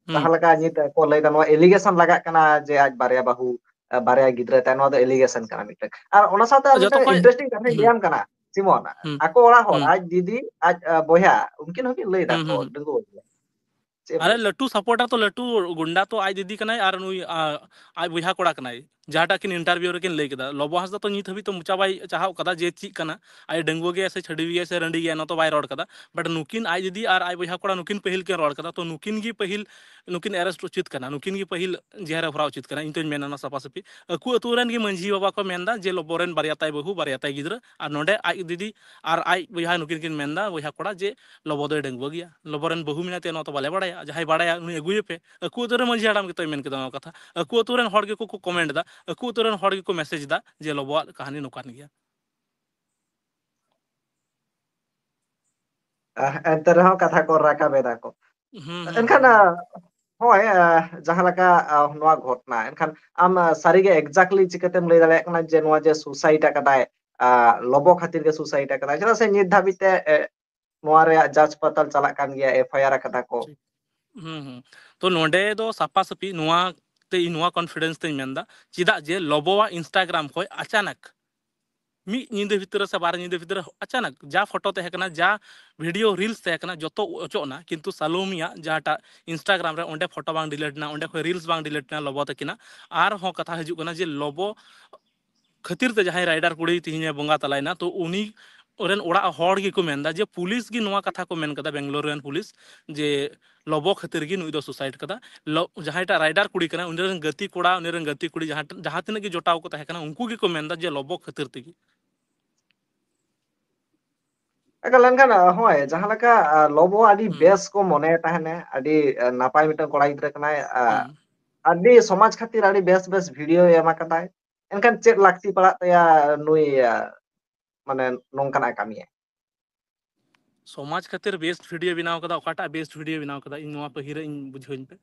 ᱦᱩᱸ᱾ ᱡᱟᱦᱟᱸ ᱞᱮᱠᱟ ᱱᱤᱛ ᱠᱚ ᱞᱟᱹᱭ ᱫᱟ, ᱱᱚᱣᱟ allegation ᱞᱟᱜᱟᱜ ᱠᱟᱱᱟ ᱡᱮ ᱟᱡ ᱵᱟᱨᱭᱟ ᱵᱟᱹᱦᱩ ᱵᱟᱨᱭᱟ ᱜᱤᱫᱽᱨᱟᱹ ᱛᱟᱭ, ᱱᱚᱣᱟ ᱫᱚ allegation ᱠᱟᱱᱟ ᱢᱤᱫᱴᱟᱝ᱾ ᱟᱨ ᱚᱱᱟ ᱥᱟᱶᱛᱮ ᱟᱨ ᱡᱚᱛᱚ ᱢᱤᱫᱴᱟᱝ ᱠᱷᱚᱱ interesting ᱠᱟᱛᱷᱟᱧ ᱞᱟᱹᱭᱟᱢ ᱠᱟᱱᱟ, ᱥᱤᱢᱚᱱ, ᱟᱠᱚ ᱚᱲᱟᱜ ᱦᱚᱲ, ᱟᱡ ᱫᱤᱫᱤ, ᱟᱡ ᱵᱚᱭᱦᱟ, ᱩᱱᱠᱤᱱ ᱦᱚᱸᱠᱤᱱ ᱞᱟᱹᱭ ᱫᱟᱠᱚ, ᱰᱟᱺᱜᱩᱣᱟᱹ ᱜᱮᱭᱟ᱾ ᱟᱨᱮ, ᱞᱟᱹᱴᱩ supporter ᱛᱚ, ᱞᱟᱹᱴᱩ ᱜᱩᱱᱰᱟ ᱛᱚ ᱟᱡ ᱫᱤᱫᱤ ᱠᱟᱱᱟᱭ ᱟᱨ ᱱᱩᱭ ᱟᱡ ᱵᱚᱭᱦᱟ ᱠᱚᱲᱟ ᱠᱟᱱᱟᱭ, ᱡᱟᱦᱟᱸᱴᱟᱜ ᱠᱤᱱ interview ᱨᱮᱠᱤᱱ ᱞᱟᱹᱭ ᱠᱮᱫᱟ᱾ ᱞᱚᱵᱚ ᱦᱟᱸᱥᱫᱟ ᱛᱚ ᱱᱤᱛ ᱦᱟᱹᱵᱤᱡ ᱛᱚ ᱢᱚᱪᱟ ᱵᱟᱭ ᱪᱟᱦᱟᱣ ᱠᱟᱫᱟ ᱡᱮ ᱪᱮᱫ ᱠᱟᱱᱟ, ᱟᱡ ᱰᱟᱺᱜᱩᱣᱟᱹ ᱜᱮᱭᱟ ᱥᱮ ᱪᱷᱟᱹᱰᱣᱤ ᱜᱮᱭᱟ ᱥᱮ ᱨᱟᱺᱰᱤ ᱜᱮᱭᱟ, ᱱᱚᱣᱟ ᱛᱚ ᱵᱟᱭ ᱨᱚᱲ ᱠᱟᱫᱟ᱾ But ᱱᱩᱠᱤᱱ ᱟᱡ ᱫᱤᱫᱤ ᱟᱨ ᱟᱡ ᱵᱚᱭᱦᱟ ᱠᱚᱲᱟ ᱱᱩᱠᱤᱱ ᱯᱟᱹᱦᱤᱞ ᱠᱤᱱ ᱨᱚᱲ ᱠᱟᱫᱟ, ᱛᱚ ᱱᱩᱠᱤᱱ ᱜᱮ ᱯᱟᱹᱦᱤᱞ ᱱᱩᱠᱤᱱ arrest ᱩᱪᱤᱛ ᱠᱟᱱᱟ, ᱱᱩᱠᱤᱱ ᱜᱮ ᱯᱟᱹᱦᱤᱞ ᱡᱮᱦᱮᱞ ᱨᱮ ᱵᱷᱚᱨᱟᱣ ᱩᱪᱤᱛ ᱠᱟᱱᱟ, ᱤᱧ ᱛᱚᱧ ᱢᱮᱱᱟ ᱚᱱᱟ ᱥᱟᱯᱷᱟ ᱥᱟᱹᱯᱷᱤ᱾ ᱟᱠᱚ ᱟᱹᱛᱩ ᱨᱮᱱ ᱜᱮ ᱢᱟᱹᱡᱷᱤ ᱵᱟᱵᱟ ᱠᱚ ᱢᱮᱱᱫᱟ ᱡᱮ ᱞᱚᱵᱚ ᱨᱮᱱ ᱵᱟᱨᱭᱟ ᱛᱟᱭ ᱵᱟᱹᱦᱩ, ᱵᱟᱨᱭᱟ ᱛᱟᱭ ᱜᱤᱫᱽᱨᱟᱹ, ᱟᱨ ᱱᱚᱰᱮ ᱟᱡ ᱫᱤᱫᱤ ᱟᱨ ᱟᱡ ᱵᱚᱭᱦᱟ ᱱᱩᱠᱤᱱ ᱠᱤᱱ ᱢᱮᱱᱫᱟ, ᱵᱚᱭᱦᱟ ᱠᱚᱲᱟ, ᱡᱮ ᱞᱚᱵᱚ ᱫᱚᱭ ᱰᱟᱺᱜᱩᱣᱟᱹ ᱜᱮᱭᱟ, ᱞᱚᱵᱚ ᱨᱮᱱ ᱵᱟᱹᱦᱩ ᱢᱮᱱᱟᱭ ᱛᱮ ᱱᱚᱣᱟ ᱛᱚ ᱵᱟᱞᱮ ᱵᱟᱲᱟᱭᱟ, ᱡᱟᱦᱟᱸᱭ ᱵᱟᱲᱟᱭᱟ ᱩᱱᱤ ᱟᱹᱜᱩᱭᱮᱯᱮ᱾ ᱟᱠᱚ ᱟᱹᱛᱩ ᱨᱮ ᱢᱟᱹᱡᱷᱤ ᱦᱟᱲᱟᱢ ᱜᱮᱛᱚᱭ ᱢᱮᱱ ᱠᱮᱫᱟ ᱱᱚᱣᱟ ᱠᱟᱛᱷᱟ, ᱟᱠᱚ ᱟᱹᱛᱩ ᱨᱮᱱ ᱦᱚᱲ ᱜᱮᱠᱚ ᱠᱚ comment ᱮᱫᱟ, ᱟᱠᱚ ᱟᱹᱛᱩ ᱨᱮᱱ ᱦᱚᱲ ᱜᱮᱠᱚ message ᱮᱫᱟ ᱡᱮ ᱞᱚᱵᱚᱣᱟᱜ ᱠᱟᱹᱦᱱᱤ ᱱᱚᱝᱠᱟᱱ ᱜᱮᱭᱟ᱾ ᱟᱦ, ᱮᱱᱛᱮ ᱨᱮᱦᱚᱸ ᱠᱟᱛᱷᱟ ᱠᱚ ᱨᱟᱠᱟᱵ ᱮᱫᱟ ᱠᱚ᱾ ᱦᱩᱸ, ᱦᱩᱸ, ᱮᱱᱠᱷᱟᱱ, ᱦᱩᱸ, ᱦᱩᱸ᱾ ᱟᱦ, ᱦᱳᱭ, ᱟᱦ, ᱡᱟᱦᱟᱸ ᱞᱮᱠᱟ, ᱟᱦ, ᱱᱚᱣᱟ ᱜᱷᱚᱴᱱᱟ, ᱮᱱᱠᱷᱟᱱ ᱟᱢ, ᱟᱦ, ᱥᱟᱹᱨᱤᱜᱮ exactly ᱪᱤᱠᱟᱹᱛᱮᱢ ᱞᱟᱹᱭ ᱫᱟᱲᱮᱭᱟᱜ ᱠᱟᱱᱟ ᱡᱮ ᱱᱚᱣᱟ ᱡᱮ suicide ᱟᱠᱟᱫᱟᱭ, ᱟᱦ, ᱞᱚᱵᱚ ᱠᱷᱟᱹᱛᱤᱨ ᱜᱮ suicide ᱟᱠᱟᱫᱟᱭ? ᱪᱮᱫᱟᱜ ᱥᱮ ᱱᱤᱛ ᱫᱷᱟᱹᱵᱤᱡ ᱛᱮ, ᱮ, ᱱᱚᱣᱟ ᱨᱮᱭᱟᱜ ᱡᱟᱸᱪ ᱯᱟᱛᱟᱞ ᱪᱟᱞᱟᱜ ᱠᱟᱱ ᱜᱮᱭᱟ, FIR ᱟᱠᱟᱫᱟ ᱠᱚ᱾ ᱦᱩᱸ, ᱦᱩᱸ᱾ ᱛᱚ ᱱᱚᱰᱮ ᱫᱚ ᱥᱟᱯᱷᱟ ᱥᱟᱹᱯᱷᱤ ᱱᱚᱣᱟ ᱛᱮ ᱤᱧ ᱱᱚᱣᱟ confidence ᱛᱮᱧ ᱢᱮᱱᱫᱟ, ᱪᱮᱫᱟᱜ ᱡᱮ ᱞᱚᱵᱚᱣᱟᱜ Instagram ᱠᱷᱚᱡ ᱟᱪᱟᱱᱟᱠ ᱢᱤᱫ ᱧᱤᱫᱟᱹ ᱵᱷᱤᱛᱨᱤ ᱥᱮ ᱵᱟᱨ ᱧᱤᱫᱟᱹ ᱵᱷᱤᱛᱨᱤ ᱟᱪᱟᱱᱟᱠ ᱡᱟ photo ᱛᱟᱦᱮᱸ ᱠᱟᱱᱟ, ᱡᱟ video reels ᱛᱟᱦᱮᱸ ᱠᱟᱱᱟ, ᱡᱚᱛᱚ ᱚᱪᱚᱜ ᱮᱱᱟ, ᱠᱤᱱᱛᱩ ᱥᱟᱞᱚᱢᱤᱭᱟᱜ ᱡᱟᱦᱟᱸᱴᱟᱜ Instagram ᱨᱮ ᱚᱸᱰᱮ photo ᱵᱟᱝ delete ᱮᱱᱟ, ᱚᱸᱰᱮ ᱠᱷᱚᱡ reels ᱵᱟᱝ delete ᱮᱱᱟ ᱞᱚᱵᱚ ᱛᱟᱹᱠᱤᱱᱟᱜ᱾ ᱟᱨᱦᱚᱸ ᱠᱟᱛᱷᱟ ᱦᱤᱡᱩᱜ ᱠᱟᱱᱟ ᱡᱮ ᱞᱚᱵᱚ ᱠᱷᱟᱹᱛᱤᱨ ᱛᱮ ᱡᱟᱦᱟᱸᱭ rider ᱠᱩᱲᱤ ᱛᱤᱦᱤᱧᱮ ᱵᱚᱸᱜᱟ ᱛᱟᱞᱟᱭᱮᱱᱟ, ᱛᱚ ᱩᱱᱤ ᱨᱮᱱ ᱚᱲᱟᱜ ᱦᱚᱲ ᱜᱮᱠᱚ ᱢᱮᱱᱫᱟ ᱡᱮ ᱯᱩᱞᱤᱥ ᱜᱮ ᱱᱚᱣᱟ ᱠᱟᱛᱷᱟ ᱠᱚ ᱢᱮᱱ ᱠᱟᱫᱟ, ᱵᱮᱝᱜᱟᱞᱳᱨ ᱨᱮᱱ ᱯᱩᱞᱤᱥ, ᱡᱮ ᱞᱚᱵᱚ ᱠᱷᱟᱹᱛᱤᱨ ᱜᱮ ᱱᱩᱭ ᱫᱚ suicide ᱠᱟᱫᱟ᱾ ᱞᱚ-, ᱡᱟᱦᱟᱸᱭᱴᱟᱜ rider ᱠᱩᱲᱤ ᱠᱟᱱᱟᱭ, ᱩᱱᱤ ᱨᱮᱱ ᱜᱟᱛᱮ ᱠᱚᱲᱟ, ᱩᱱᱤ ᱨᱮᱱ ᱜᱟᱛᱮ ᱠᱩᱲᱤ, ᱡᱟᱦᱟᱸ, ᱡᱟᱦᱟᱸ ᱛᱤᱱᱟᱹᱜ ᱜᱮ ᱡᱚᱴᱟᱣ ᱠᱚ ᱛᱟᱦᱮᱸ ᱠᱟᱱᱟ, ᱩᱱᱠᱩ ᱜᱮᱠᱚ ᱢᱮᱱᱫᱟ ᱡᱮ ᱞᱚᱵᱚ ᱠᱷᱟᱹᱛᱤᱨ ᱛᱮᱜᱮ᱾ ᱮᱠᱟᱞ, ᱮᱱᱠᱷᱟᱱ, ᱦᱳᱭ, ᱡᱟᱦᱟᱸ ᱞᱮᱠᱟ, ᱟᱦ, ᱞᱚᱵᱚ ᱟᱹᱰᱤ ᱦᱩᱸ᱾ ᱵᱮᱥ ᱠᱚ ᱢᱚᱱᱮ ᱛᱟᱦᱮᱱᱟ, ᱟᱹᱰᱤ, ᱟᱦ, ᱱᱟᱯᱟᱭ ᱢᱤᱫᱴᱟᱝ ᱠᱚᱲᱟ ᱜᱤᱫᱽᱨᱟᱹ ᱠᱟᱱᱟᱭ, ᱟᱦ, ᱦᱩᱸ᱾ ᱟᱹᱰᱤ ᱥᱚᱢᱟᱡᱽ ᱠᱷᱟᱹᱛᱤᱨ ᱟᱹᱰᱤ ᱵᱮᱥ ᱵᱮᱥ video ᱮᱢ ᱟᱠᱟᱫᱟᱭ᱾ ᱮᱱᱠᱷᱟᱱ ᱪᱮᱫ ᱞᱟᱹᱠᱛᱤ ᱯᱟᱲᱟᱜ ᱛᱟᱭᱟ ᱱᱩᱭ, ᱟᱦ, ᱢᱟᱱᱮ ᱱᱚᱝᱠᱟᱱᱟᱜ ᱮ ᱠᱟᱹᱢᱤᱭᱟ? ᱥᱚᱢᱟᱡᱽ ᱠᱷᱟᱹᱛᱤᱨ best video ᱵᱮᱱᱟᱣ ᱠᱟᱫᱟ, ᱚᱠᱟᱴᱟᱜ best video ᱵᱮᱱᱟᱣ ᱠᱟᱫᱟ, ᱤᱧ ᱱᱚᱣᱟ ᱯᱟᱹᱦᱤᱨ ᱨᱮ ᱤᱧ ᱵᱩᱡᱷᱟᱹᱣᱟᱹᱧ ᱯᱮ᱾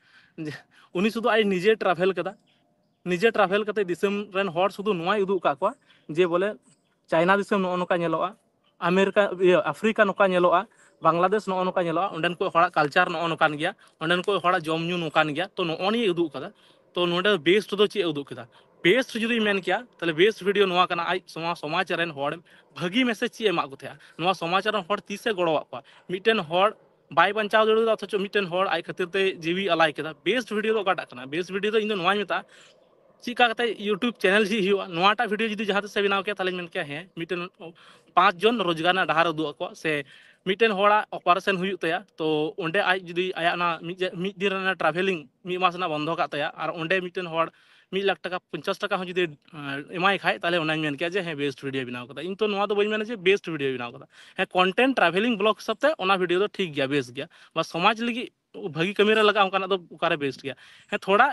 ᱡᱮ ᱩᱱᱤ ᱥᱩᱫᱷᱩ ᱟᱡ ᱱᱤᱡᱮ travel ᱠᱟᱫᱟ, ᱱᱤᱡᱮ travel ᱠᱟᱛᱮ ᱫᱤᱥᱚᱢ ᱨᱮᱱ ᱦᱚᱲ ᱥᱩᱫᱷᱩ ᱱᱚᱣᱟᱭ ᱩᱫᱩᱜ ᱟᱠᱟᱫ ᱠᱚᱣᱟ ᱡᱮ ᱵᱚᱞᱮ ᱪᱟᱭᱱᱟ ᱫᱤᱥᱚᱢ ᱱᱚᱜᱼᱚ ᱱᱚᱝᱠᱟ ᱧᱮᱞᱚᱜᱼᱟ, ᱟᱢᱮᱨᱤᱠᱟ, ᱤᱭᱟᱹ, ᱟᱯᱷᱨᱤᱠᱟ ᱱᱚᱝᱠᱟ ᱧᱮᱞᱚᱜᱼᱟ, ᱵᱟᱝᱞᱟᱫᱮᱥ ᱱᱚᱜᱼᱚ ᱱᱚᱝᱠᱟ ᱧᱮᱞᱚᱜᱼᱟ, ᱚᱸᱰᱮᱱ ᱠᱚ ᱦᱚᱲᱟᱜ culture ᱱᱚᱜᱼᱚ ᱱᱚᱝᱠᱟᱱ ᱜᱮᱭᱟ, ᱚᱸᱰᱮᱱ ᱠᱚ ᱦᱚᱲᱟᱜ ᱡᱚᱢ ᱧᱩ ᱱᱚᱝᱠᱟᱱ ᱜᱮᱭᱟ᱾ ᱛᱚ ᱱᱚᱜᱼᱚ ᱱᱤᱭᱟᱹ ᱩᱫᱩᱜ ᱠᱟᱫᱟ᱾ ᱛᱚ ᱱᱚᱰᱮ best ᱫᱚ ᱪᱮᱫ ᱮ ᱩᱫᱩᱜ ᱠᱮᱫᱟ? ᱵᱮᱥᱴ ᱡᱩᱫᱤ ᱢᱮᱱ ᱠᱮᱭᱟ, ᱛᱟᱦᱚᱞᱮ ᱵᱮᱥᱴ ᱵᱷᱤᱰᱤᱭᱳ ᱱᱚᱣᱟ ᱠᱟᱱᱟ, ᱟᱡ ᱥᱚᱢᱟ-, ᱥᱚᱢᱟᱡᱽ ᱨᱮᱱ ᱦᱚᱲ ᱵᱷᱟᱹᱜᱤ ᱢᱮᱥᱮᱡᱽ ᱪᱮᱫ ᱮ ᱮᱢᱟᱜ ᱠᱚ ᱛᱟᱦᱮᱸᱜᱼᱟ, ᱱᱚᱣᱟ ᱥᱚᱢᱟᱡᱽ ᱨᱮᱱ ᱦᱚᱲ ᱛᱤᱥ ᱮ ᱜᱚᱲᱚᱣᱟᱜ ᱠᱚᱣᱟ᱾ ᱢᱤᱫᱴᱮᱱ ᱦᱚᱲ ᱵᱟᱭ ᱵᱟᱧᱪᱟᱣ ᱫᱟᱲᱮᱭᱟᱫᱟ, ᱚᱛᱷᱚᱪᱚ ᱢᱤᱫᱴᱮᱱ ᱦᱚᱲ ᱟᱡ ᱠᱷᱟᱹᱛᱤᱨ ᱛᱮ ᱡᱤᱣᱤ ᱟᱞᱟᱭ ᱠᱮᱫᱟ᱾ ᱵᱮᱥᱴ ᱵᱷᱤᱰᱤᱭᱳ ᱫᱚ ᱚᱠᱟᱴᱟᱜ ᱠᱟᱱᱟ? ᱵᱮᱥᱴ ᱵᱷᱤᱰᱤᱭᱳ ᱫᱚ ᱤᱧ ᱫᱚ ᱱᱚᱣᱟᱧ ᱢᱮᱛᱟᱜᱼᱟ, ᱪᱮᱫ ᱞᱮᱠᱟ ᱠᱟᱛᱮ YouTube ᱪᱮᱱᱮᱞ ᱡᱷᱤᱡ ᱦᱩᱭᱩᱜᱼᱟ, ᱱᱚᱣᱟᱴᱟᱜ ᱵᱷᱤᱰᱤᱭᱳ ᱡᱩᱫᱤ ᱡᱟᱦᱟᱸ ᱛᱤᱥ ᱮ ᱵᱮᱱᱟᱣ ᱠᱮᱭᱟ, ᱛᱟᱦᱚᱞᱮᱧ ᱢᱮᱱ ᱠᱮᱭᱟ, ᱦᱮᱸ, ᱢᱤᱫᱴᱮᱱ ᱯᱟᱸᱪ ᱡᱚᱱ ᱨᱳᱡᱽᱜᱟᱨ ᱨᱮᱱᱟᱜ ᱰᱟᱦᱟᱨ ᱩᱫᱩᱜ ᱟᱠᱚᱣᱟ, ᱥᱮ ᱢᱤᱫᱴᱮᱱ ᱦᱚᱲᱟᱜ ᱚᱯᱟᱨᱮᱥᱚᱱ ᱦᱩᱭᱩᱜ ᱛᱟᱭᱟ, ᱛᱚ ᱚᱸᱰᱮ ᱟᱡ ᱡᱩᱫᱤ ᱟᱭᱟᱜ ᱚᱱᱟ ᱢᱤᱫ ᱡᱮ-, ᱢᱤᱫ ᱫᱤᱱ ᱨᱮᱱᱟᱜ ᱴᱨᱟᱵᱷᱮᱞᱤᱝ ᱢᱤᱫ ᱢᱟᱥ ᱨᱮᱱᱟᱜ ᱵᱚᱱᱫᱚ ᱠᱟᱜ ᱛᱟᱭᱟ, ᱟᱨ ᱚᱸᱰᱮ ᱢᱤᱫᱴᱮᱱ ᱦᱚᱲ ᱢᱤᱫ ᱞᱟᱠᱷ ᱴᱟᱠᱟ, ᱯᱚᱧᱪᱟᱥ ᱴᱟᱠᱟ ᱦᱚᱸ ᱡᱩᱫᱤ, ᱮᱸ, ᱮᱢᱟᱭ ᱠᱷᱟᱡ, ᱛᱟᱦᱚᱞᱮ ᱚᱱᱟᱧ ᱢᱮᱱ ᱠᱮᱭᱟ ᱡᱮ, ᱦᱮᱸ, ᱵᱮᱥᱴ ᱵᱷᱤᱰᱤᱭᱳ ᱵᱮᱱᱟᱣ ᱠᱟᱫᱟ᱾ ᱤᱧ ᱛᱚ ᱱᱚᱣᱟ ᱫᱚ ᱵᱟᱹᱧ ᱢᱮᱱᱟ ᱡᱮ ᱵᱮᱥᱴ ᱵᱷᱤᱰᱤᱭᱳ ᱵᱮᱱᱟᱣ ᱠᱟᱫᱟ᱾ ᱦᱮᱸ, ᱠᱚᱱᱴᱮᱱᱴ ᱴᱨᱟᱵᱷᱮᱞᱤᱝ ᱵᱞᱚᱜ ᱦᱤᱥᱟᱹᱵ ᱛᱮ ᱚᱱᱟ ᱵᱷᱤᱰᱤᱭᱳ ᱫᱚ ᱴᱷᱤᱠ ᱜᱮᱭᱟ, ᱵᱮᱥ ᱜᱮᱭᱟ, ᱵᱟ ᱥᱚᱢᱟᱡᱽ ᱞᱟᱹᱜᱤᱫ ᱵᱷᱟᱹᱜᱤ ᱠᱟᱹᱢᱤ ᱨᱮ ᱞᱟᱜᱟᱜᱼᱟ, ᱚᱱᱠᱟᱱᱟᱜ ᱫᱚ ᱚᱠᱟᱨᱮ ᱵᱮᱥᱴ ᱜᱮᱭᱟ? ᱦᱮᱸ, ᱛᱷᱚᱲᱟ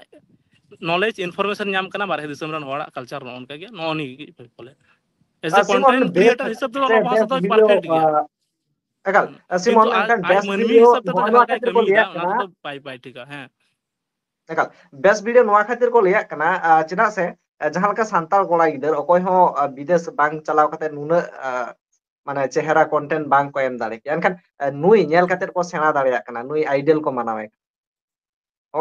ᱱᱚᱞᱮᱡᱽ, ᱤᱱᱯᱷᱚᱨᱢᱮᱥᱚᱱ ᱧᱟᱢ ᱠᱟᱱᱟ ᱵᱟᱨᱦᱮ ᱫᱤᱥᱚᱢ ᱨᱮᱱ ᱦᱚᱲᱟᱜ ᱠᱟᱞᱪᱟᱨ, ᱱᱚᱜᱼᱚ ᱱᱚᱝᱠᱟ ᱜᱮ, ᱱᱚᱜᱼᱚ ᱱᱤᱭᱟᱹ ᱜᱮ ᱵᱚᱞᱮ᱾ As a ᱟᱨ ᱥᱤᱢᱚᱱ, content ᱵᱮᱥ, creator ᱦᱤᱥᱟᱹᱵ ᱛᱮᱫᱚ ᱥᱮ ᱱᱚᱣᱟ ᱵᱮᱥ ᱵᱷᱟᱥᱟ ᱫᱚ ᱵᱷᱤᱰᱤᱭᱳ, ᱯᱟᱨᱯᱷᱮᱠᱴ ᱜᱮᱭᱟ᱾ ᱟ, ᱮᱠᱟᱞ, ᱦᱩᱸ᱾ ᱟ, ᱥᱤᱢᱚᱱ, ᱠᱤᱱᱛᱩ ᱟᱡ, ᱮᱱᱠᱷᱟᱱ ᱟᱡ ᱵᱮᱥ ᱢᱟᱹᱱᱢᱤ ᱵᱷᱤᱰᱤᱭᱳ ᱦᱤᱥᱟᱹᱵ ᱛᱮᱫᱚ ᱱᱚᱜᱼᱚ ᱡᱟᱦᱟᱸ ᱱᱚᱣᱟ ᱞᱮᱠᱟᱭ ᱠᱷᱟᱹᱛᱤᱨ ᱠᱚ ᱠᱟᱹᱢᱤᱭᱮᱫᱟ, ᱞᱟᱹᱭᱟᱜ ᱚᱱᱟ ᱠᱟᱱᱟ᱾ ᱠᱚᱫᱚ ᱵᱟᱭ, ᱵᱟᱭ ᱴᱷᱤᱠᱟ᱾ ᱦᱮᱸ᱾ ᱮᱠᱟᱞ, ᱵᱮᱥ ᱵᱷᱤᱰᱤᱭᱳ ᱱᱚᱣᱟ ᱠᱷᱟᱹᱛᱤᱨ ᱠᱚ ᱞᱟᱹᱭᱟᱜ ᱠᱟᱱᱟ, ᱟ, ᱪᱮᱫᱟᱜ ᱥᱮ, ᱟ, ᱡᱟᱦᱟᱸ ᱞᱮᱠᱟ ᱥᱟᱱᱛᱟᱲ ᱠᱚᱲᱟ ᱜᱤᱫᱟᱹᱨ ᱚᱠᱚᱭ ᱦᱚᱸ, ᱟ, ᱵᱤᱫᱮᱥ ᱵᱟᱝ ᱪᱟᱞᱟᱣ ᱠᱟᱛᱮ ᱱᱩᱱᱟᱹᱜ, ᱟ, ᱢᱟᱱᱮ ᱪᱮᱦᱨᱟ ᱠᱚᱱᱴᱮᱱᱴ ᱵᱟᱝ ᱠᱚ ᱮᱢ ᱫᱟᱲᱮ ᱠᱮᱭᱟ, ᱮᱱᱠᱷᱟᱱ, ᱟ, ᱱᱩᱭ ᱧᱮᱞ ᱠᱟᱛᱮ ᱠᱚ ᱥᱮᱬᱟ ᱫᱟᱲᱮᱭᱟᱜ ᱠᱟᱱᱟ, ᱱᱩᱭ ᱟᱭᱰᱚᱞ ᱠᱚ ᱢᱟᱱᱟᱣᱮ ᱠᱟᱱᱟ᱾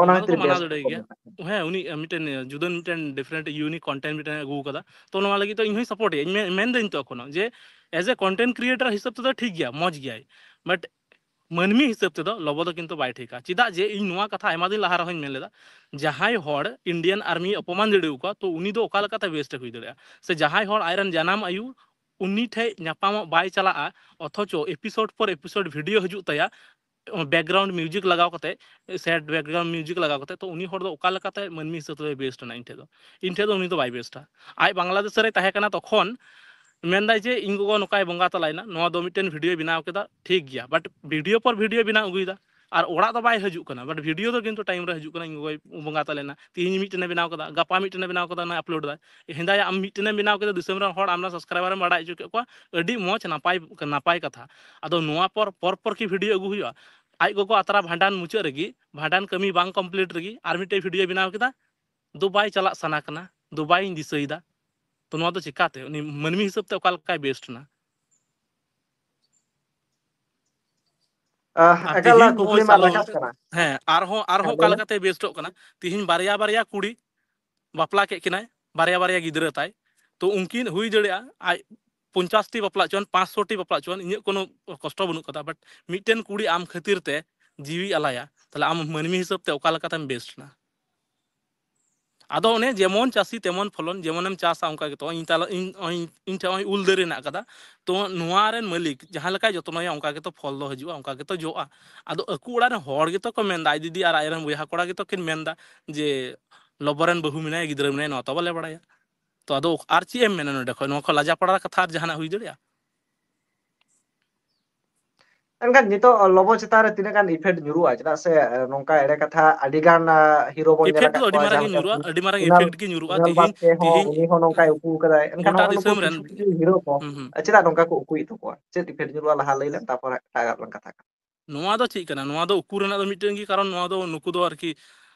ᱚᱱᱟ ᱚᱱᱟ ᱫᱚᱠᱚ ᱠᱷᱟᱹᱛᱤᱨ ᱵᱮᱥ ᱢᱟᱱᱟᱣ ᱵᱷᱤᱰᱤᱭᱳ ᱫᱟᱲᱮᱭᱟᱜ ᱠᱚ ᱜᱮᱭᱟ᱾ ᱢᱮᱛᱟᱜ ᱠᱟᱱᱟ᱾ ᱦᱮᱸ, ᱩᱱᱤ, ᱟ, ᱢᱤᱫᱴᱮᱱ, ᱟ, ᱡᱩᱫᱟᱹ ᱢᱤᱫᱴᱮᱱ ᱰᱤᱯᱷᱟᱨᱮᱱᱴ ᱤᱭᱩᱱᱤᱠ ᱠᱚᱱᱴᱮᱱᱴ ᱢᱤᱫᱴᱮᱱ ᱟᱹᱜᱩ ᱟᱠᱟᱫᱟ, ᱛᱚ ᱱᱚᱣᱟ ᱞᱟᱹᱜᱤᱫ ᱫᱚ ᱤᱧ ᱦᱚᱸᱧ ᱥᱟᱯᱳᱨᱴ ᱮᱭᱟ, ᱤᱧ ᱢᱮ-, ᱢᱮᱱᱫᱟᱹᱧ ᱛᱚ ᱮᱠᱷᱚᱱᱳ ᱡᱮ as a content creator ᱦᱤᱥᱟᱹᱵ ᱛᱮᱫᱚ ᱴᱷᱤᱠ ᱜᱮᱭᱟ, ᱢᱚᱡᱽ ᱜᱮᱭᱟᱭ, but ᱢᱟᱹᱱᱢᱤ ᱦᱤᱥᱟᱹᱵ ᱛᱮᱫᱚ ᱞᱚᱵᱚ ᱫᱚ ᱠᱤᱱᱛᱩ ᱵᱟᱭ ᱴᱷᱤᱠᱟ᱾ ᱪᱮᱫᱟᱜ ᱡᱮ ᱤᱧ ᱱᱚᱣᱟ ᱠᱟᱛᱷᱟ ᱟᱭᱢᱟ ᱫᱤᱱ ᱞᱟᱦᱟ ᱨᱮᱦᱚᱸᱧ ᱢᱮᱱ ᱞᱮᱫᱟ, ᱡᱟᱦᱟᱸᱭ ᱦᱚᱲ ᱤᱱᱰᱤᱭᱟᱱ ᱟᱨᱢᱤ ᱚᱯᱚᱢᱟᱱ ᱫᱟᱲᱮᱭᱟᱠᱚᱣᱟ, ᱛᱚ ᱩᱱᱤ ᱫᱚ ᱚᱠᱟ ᱞᱮᱠᱟᱛᱮ ᱵᱮᱥᱴ ᱮ ᱦᱩᱭ ᱫᱟᱲᱮᱭᱟᱜᱼᱟ? ᱥᱮ ᱡᱟᱦᱟᱸᱭ ᱦᱚᱲ ᱟᱡᱨᱮᱱ ᱡᱟᱱᱟᱢ ᱟᱭᱩ ᱩᱱᱤ ᱴᱷᱮᱡ ᱧᱟᱯᱟᱢᱚᱜ ᱵᱟᱭ ᱪᱟᱞᱟᱜᱼᱟ, ᱚᱛᱷᱚᱪᱚ ᱮᱯᱤᱥᱳᱰ ᱯᱚᱨ ᱮᱯᱤᱥᱳᱰ ᱵᱷᱤᱰᱤᱭᱳ ᱦᱤᱡᱩᱜ ᱛᱟᱭᱟ, ᱵᱮᱠᱜᱨᱟᱣᱩᱱᱰ ᱢᱤᱣᱡᱤᱠ ᱞᱟᱜᱟᱣ ᱠᱟᱛᱮ, ᱥᱮᱰ ᱵᱮᱠᱜᱨᱟᱣᱩᱱᱰ ᱢᱤᱣᱡᱤᱠ ᱞᱟᱜᱟᱣ ᱠᱟᱛᱮ, ᱛᱚ ᱩᱱᱤ ᱦᱚᱲ ᱫᱚ ᱚᱠᱟ ᱞᱮᱠᱟᱛᱮ ᱢᱟᱹᱱᱢᱤ ᱦᱤᱥᱟᱹᱵ ᱛᱮ ᱵᱮᱥᱴ ᱮᱱᱟ? ᱤᱧ ᱴᱷᱮᱡ ᱫᱚ, ᱤᱧ ᱴᱷᱮᱡ ᱫᱚ ᱩᱱᱤ ᱫᱚ ᱵᱟᱭ ᱵᱮᱥᱴᱟ᱾ ᱟᱡ ᱵᱟᱝᱞᱟᱫᱮᱥ ᱨᱮ ᱛᱟᱦᱮᱸ ᱠᱟᱱᱟ ᱛᱚᱠᱷᱚᱱ, ᱢᱮᱱᱫᱟᱭ ᱡᱮ ᱤᱧ ᱜᱚᱜᱚ ᱱᱚᱝᱠᱟᱭ ᱵᱚᱸᱜᱟ ᱛᱟᱞᱟᱭᱮᱱᱟ, ᱱᱚᱣᱟ ᱫᱚ ᱢᱤᱫᱴᱮᱱ ᱵᱷᱤᱰᱤᱭᱳ ᱵᱮᱱᱟᱣ ᱠᱮᱫᱟ, ᱴᱷᱤᱠ ᱜᱮᱭᱟ, but ᱵᱷᱤᱰᱤᱭᱳ ᱯᱚᱨ ᱵᱷᱤᱰᱤᱭᱳ ᱵᱮᱱᱟᱣ ᱟᱹᱜᱩᱭᱮᱫᱟ, ᱟᱨ ᱚᱲᱟᱜ ᱫᱚ ᱵᱟᱭ ᱦᱤᱡᱩᱜ ᱠᱟᱱᱟ, but ᱵᱷᱤᱰᱤᱭᱳ ᱫᱚ ᱠᱤᱱᱛᱩ ᱴᱟᱭᱤᱢ ᱨᱮ ᱦᱤᱡᱩᱜ ᱠᱟᱱᱟ, ᱤᱧ ᱜᱚᱜᱚᱭ ᱵᱚᱸᱜᱟ ᱛᱟᱞᱮᱱᱟ, ᱛᱤᱦᱤᱧ ᱢᱤᱫᱴᱮᱱᱮ ᱵᱮᱱᱟᱣ ᱠᱟᱫᱟ, ᱜᱟᱯᱟ ᱢᱤᱫᱴᱮᱱᱮ ᱵᱮᱱᱟᱣ ᱠᱟᱫᱟ, ᱚᱱᱟᱭ ᱟᱯᱞᱳᱰ ᱫᱟ᱾ ᱦᱮᱸᱫᱟᱭᱟ, ᱟᱢ ᱢᱤᱫᱴᱮᱱᱮᱢ ᱵᱮᱱᱟᱣ ᱠᱮᱫᱟ, ᱫᱤᱥᱚᱢ ᱨᱮᱱ ᱦᱚᱲ ᱟᱢ ᱨᱮᱱ ᱥᱟᱵᱥᱠᱨᱟᱭᱵᱟᱨ ᱮᱢ ᱵᱟᱲᱟᱭ ᱦᱚᱪᱚ ᱠᱮᱫ ᱠᱚᱣᱟ, ᱟᱹᱰᱤ ᱢᱚᱡᱽ, ᱱᱟᱯᱟᱭ, ᱱᱟᱯᱟᱭ ᱠᱟᱛᱷᱟ᱾ ᱟᱫᱚ ᱱᱚᱣᱟ ᱯᱚᱨ, ᱯᱚᱨ ᱯᱚᱨ ᱠᱤ ᱵᱷᱤᱰᱤᱭᱳ ᱟᱹᱜᱩ ᱦᱩᱭᱩᱜᱼᱟ? ᱟᱡ ᱜᱚᱜᱚ ᱟᱛᱨᱟ ᱵᱷᱟᱸᱰᱟᱱ ᱢᱩᱪᱟᱹᱫ ᱨᱮᱜᱮ, ᱵᱷᱟᱸᱰᱟᱱ ᱠᱟᱹᱢᱤ ᱵᱟᱝ ᱠᱚᱢᱯᱞᱤᱴ ᱨᱮᱜᱮ ᱟᱨ ᱢᱤᱫᱴᱮᱡ ᱵᱷᱤᱰᱤᱭᱳ ᱵᱮᱱᱟᱣ ᱠᱮᱫᱟ, ᱫᱩᱵᱟᱭ ᱪᱟᱞᱟᱜ ᱥᱟᱱᱟ ᱠᱟᱱᱟ, ᱫᱩᱵᱟᱭᱤᱧ ᱫᱤᱥᱟᱹᱭᱮᱫᱟ᱾ ᱛᱚ ᱱᱚᱣᱟ ᱫᱚ ᱪᱤᱠᱟᱛᱮ? ᱩᱱᱤ ᱢᱟᱹᱱᱢᱤ ᱦᱤᱥᱟᱹᱵ ᱛᱮ ᱚᱠᱟ ᱞᱮᱠᱟᱭ ᱵᱮᱥᱴ ᱮᱱᱟ? ᱟᱦ, ᱟᱨ ᱮᱠᱟᱞ ᱛᱤᱦᱤᱧ ᱱᱚᱜᱼᱚᱭ ᱠᱩᱠᱞᱤ ᱢᱟ ᱥᱟᱞᱚ-, ᱨᱟᱠᱟᱵ ᱠᱟᱱᱟ᱾ ᱦᱮᱸ, ᱟᱨᱦᱚᱸ, ᱟᱨᱦᱚᱸ ᱦᱮᱸ, ᱚᱠᱟ ᱞᱟᱹᱭ ᱢᱮ᱾ ᱞᱮᱠᱟᱛᱮ ᱵᱮᱥᱴᱚᱜ ᱠᱟᱱᱟ? ᱛᱤᱦᱤᱧ ᱵᱟᱨᱭᱟ ᱵᱟᱨᱭᱟ ᱠᱩᱲᱤ ᱵᱟᱯᱞᱟ ᱠᱮᱫ ᱠᱤᱱᱟᱭ, ᱵᱟᱨᱭᱟ ᱵᱟᱨᱭᱟ ᱜᱤᱫᱽᱨᱟᱹ ᱛᱟᱭ, ᱛᱚ ᱩᱱᱠᱤᱱ ᱦᱩᱭ ᱫᱟᱲᱮᱭᱟᱜᱼᱟ ᱟᱡ ᱯᱚᱧᱪᱟᱥ ᱴᱤ ᱵᱟᱯᱞᱟ ᱦᱚᱪᱚᱣᱟᱱ, ᱯᱟᱸᱪᱥᱚ ᱴᱤ ᱵᱟᱯᱞᱟ ᱦᱚᱪᱚᱣᱟᱱ, ᱤᱧᱟᱹᱜ ᱠᱳᱱᱳ ᱠᱚᱥᱴᱚ ᱵᱟᱹᱱᱩᱜ ᱠᱟᱫᱟ, but ᱢᱤᱫᱴᱮᱱ ᱠᱩᱲᱤ ᱟᱢ ᱠᱷᱟᱹᱛᱤᱨ ᱛᱮ ᱡᱤᱣᱤ ᱟᱞᱟᱭᱟ, ᱛᱟᱦᱞᱮ ᱟᱢ ᱢᱟᱹᱱᱢᱤ ᱦᱤᱥᱟᱹᱵ ᱛᱮ ᱚᱠᱟ ᱞᱮᱠᱟᱛᱮᱢ ᱵᱮᱥᱴ ᱮᱱᱟ? ᱟᱫᱚ ᱚᱱᱮ ᱡᱮᱢᱚᱱ ᱪᱟᱹᱥᱤ ᱛᱮᱢᱚᱱ ᱯᱷᱚᱞᱚᱱ, ᱡᱮᱢᱚᱱᱮᱢ ᱪᱟᱥᱟ ᱚᱱᱠᱟ ᱜᱮᱛᱚ᱾ ᱤᱧ ᱛᱟᱞᱟ, ᱤᱧ, ᱤᱧ, ᱤᱧ ᱴᱷᱮᱱ ᱱᱚᱜᱼᱚᱭ ᱩᱞ ᱫᱟᱨᱮ ᱦᱮᱱᱟᱜ ᱠᱟᱫᱟ, ᱛᱚ ᱱᱚᱣᱟ ᱨᱮᱱ ᱢᱟᱹᱞᱤᱠ ᱡᱟᱦᱟᱸ ᱞᱮᱠᱟᱭ ᱡᱚᱛᱱᱚᱭᱟ ᱚᱱᱠᱟ ᱜᱮᱛᱚ ᱯᱷᱚᱞ ᱫᱚ ᱦᱤᱡᱩᱜᱼᱟ, ᱚᱱᱠᱟ ᱜᱮᱛᱚ ᱡᱚᱜᱼᱟ᱾ ᱟᱫᱚ ᱟᱠᱚ ᱚᱲᱟᱜ ᱨᱮᱱ ᱦᱚᱲ ᱜᱮᱛᱚ ᱠᱚ ᱢᱮᱱᱫᱟ, ᱟᱡ ᱫᱤᱫᱤ ᱟᱨ ᱟᱡᱨᱮᱱ ᱵᱚᱭᱦᱟ ᱠᱚᱲᱟ ᱜᱮᱛᱚ ᱠᱤᱱ ᱢᱮᱱᱫᱟ ᱡᱮ ᱞᱚᱵᱚ ᱨᱮᱱ ᱵᱟᱹᱦᱩ ᱢᱮᱱᱟᱭᱟ, ᱜᱤᱫᱽᱨᱟᱹ ᱢᱮᱱᱟᱭᱟ, ᱱᱚᱣᱟ ᱛᱚ ᱵᱟᱞᱮ ᱵᱟᱲᱟᱭᱟ᱾ ᱛᱚ ᱟᱫᱚ ᱟᱨ ᱪᱮᱫ ᱮᱢ ᱢᱮᱱᱟ ᱱᱚᱰᱮ ᱠᱷᱚᱱ? ᱱᱚᱣᱟ ᱠᱷᱚᱱ ᱞᱟᱡᱟ ᱯᱟᱲᱟ ᱠᱟᱛᱷᱟ ᱟᱨ ᱡᱟᱦᱟᱱᱟᱜ ᱦᱩᱭ ᱫᱟᱲᱮᱭᱟᱜᱼᱟ? ᱮᱱᱠᱷᱟᱱ ᱱᱤᱛᱚᱜ ᱞᱚᱵᱚ ᱪᱮᱛᱟᱱ ᱨᱮ ᱛᱤᱱᱟᱹᱜ ᱜᱟᱱ effect ᱧᱩᱨᱩᱜᱼᱟ? ᱪᱮᱫᱟᱜ ᱥᱮ, ᱮ, ᱱᱚᱝᱠᱟ ᱮᱲᱮ ᱠᱟᱛᱷᱟ ᱟᱹᱰᱤ ᱜᱟᱱ, ᱟ, ᱦᱤᱨᱳ ᱵᱚᱱ ᱧᱮᱞ effect ᱫᱚ ᱟᱠᱟᱫ ᱟᱹᱰᱤ ᱠᱚᱣᱟ, ᱢᱟᱨᱟᱝ ᱡᱟᱦᱟᱸ ᱜᱮ ᱞᱮᱠᱟ ᱧᱩᱨᱩᱜᱼᱟ, ᱠᱩ-, ᱟᱹᱰᱤ ᱢᱟᱨᱟᱝ ᱠᱩᱱᱟᱞ, effect ᱜᱮ ᱧᱩᱨᱩᱜᱼᱟ᱾ ᱠᱩᱱᱟᱞ ᱛᱤᱦᱤᱧ, ᱵᱟᱥᱠᱮ ᱦᱚᱸ, ᱛᱤᱦᱤᱧ ᱩᱱᱤ ᱦᱚᱸ ᱱᱚᱝᱠᱟᱭ ᱩᱠᱩ ᱠᱟᱫᱟᱭ᱾ ᱮᱱᱠᱷᱟᱱ ᱜᱚᱴᱟ ᱱᱚᱜᱼᱚ ᱱᱚᱝᱠᱟᱱ ᱫᱤᱥᱚᱢ ᱠᱤᱪᱷᱩ ᱨᱮᱱ ᱠᱤᱪᱷᱩ ᱦᱤᱨᱳ ᱠᱚ, ᱦᱩᱸ, ᱦᱩᱸ᱾ ᱮ, ᱪᱮᱫᱟᱜ ᱱᱚᱝᱠᱟ ᱠᱚ ᱩᱠᱩᱭᱮᱫ ᱛᱟᱠᱚᱣᱟ? ᱪᱮᱫ effect ᱧᱩᱨᱩᱜᱼᱟ ᱞᱟᱦᱟ ᱞᱟᱹᱭ ᱞᱮᱢ, ᱛᱟᱨᱯᱚᱨ ᱦᱟᱸᱜ ᱮᱴᱟᱜᱟᱜ ᱞᱟᱝ ᱠᱟᱛᱷᱟ ᱠᱟᱱᱟ᱾ ᱱᱚᱣᱟ ᱫᱚ ᱪᱮᱫ ᱠᱟᱱᱟ? ᱱᱚᱣᱟ ᱫᱚ ᱩᱠᱩ ᱨᱮᱱᱟᱜ ᱫᱚ ᱢᱤᱫᱴᱮᱱ ᱜᱮ ᱠᱟᱨᱚᱱ, ᱱᱚᱣᱟ ᱫᱚ ᱱᱩᱠᱩ ᱫᱚ ᱟᱨᱠᱤ,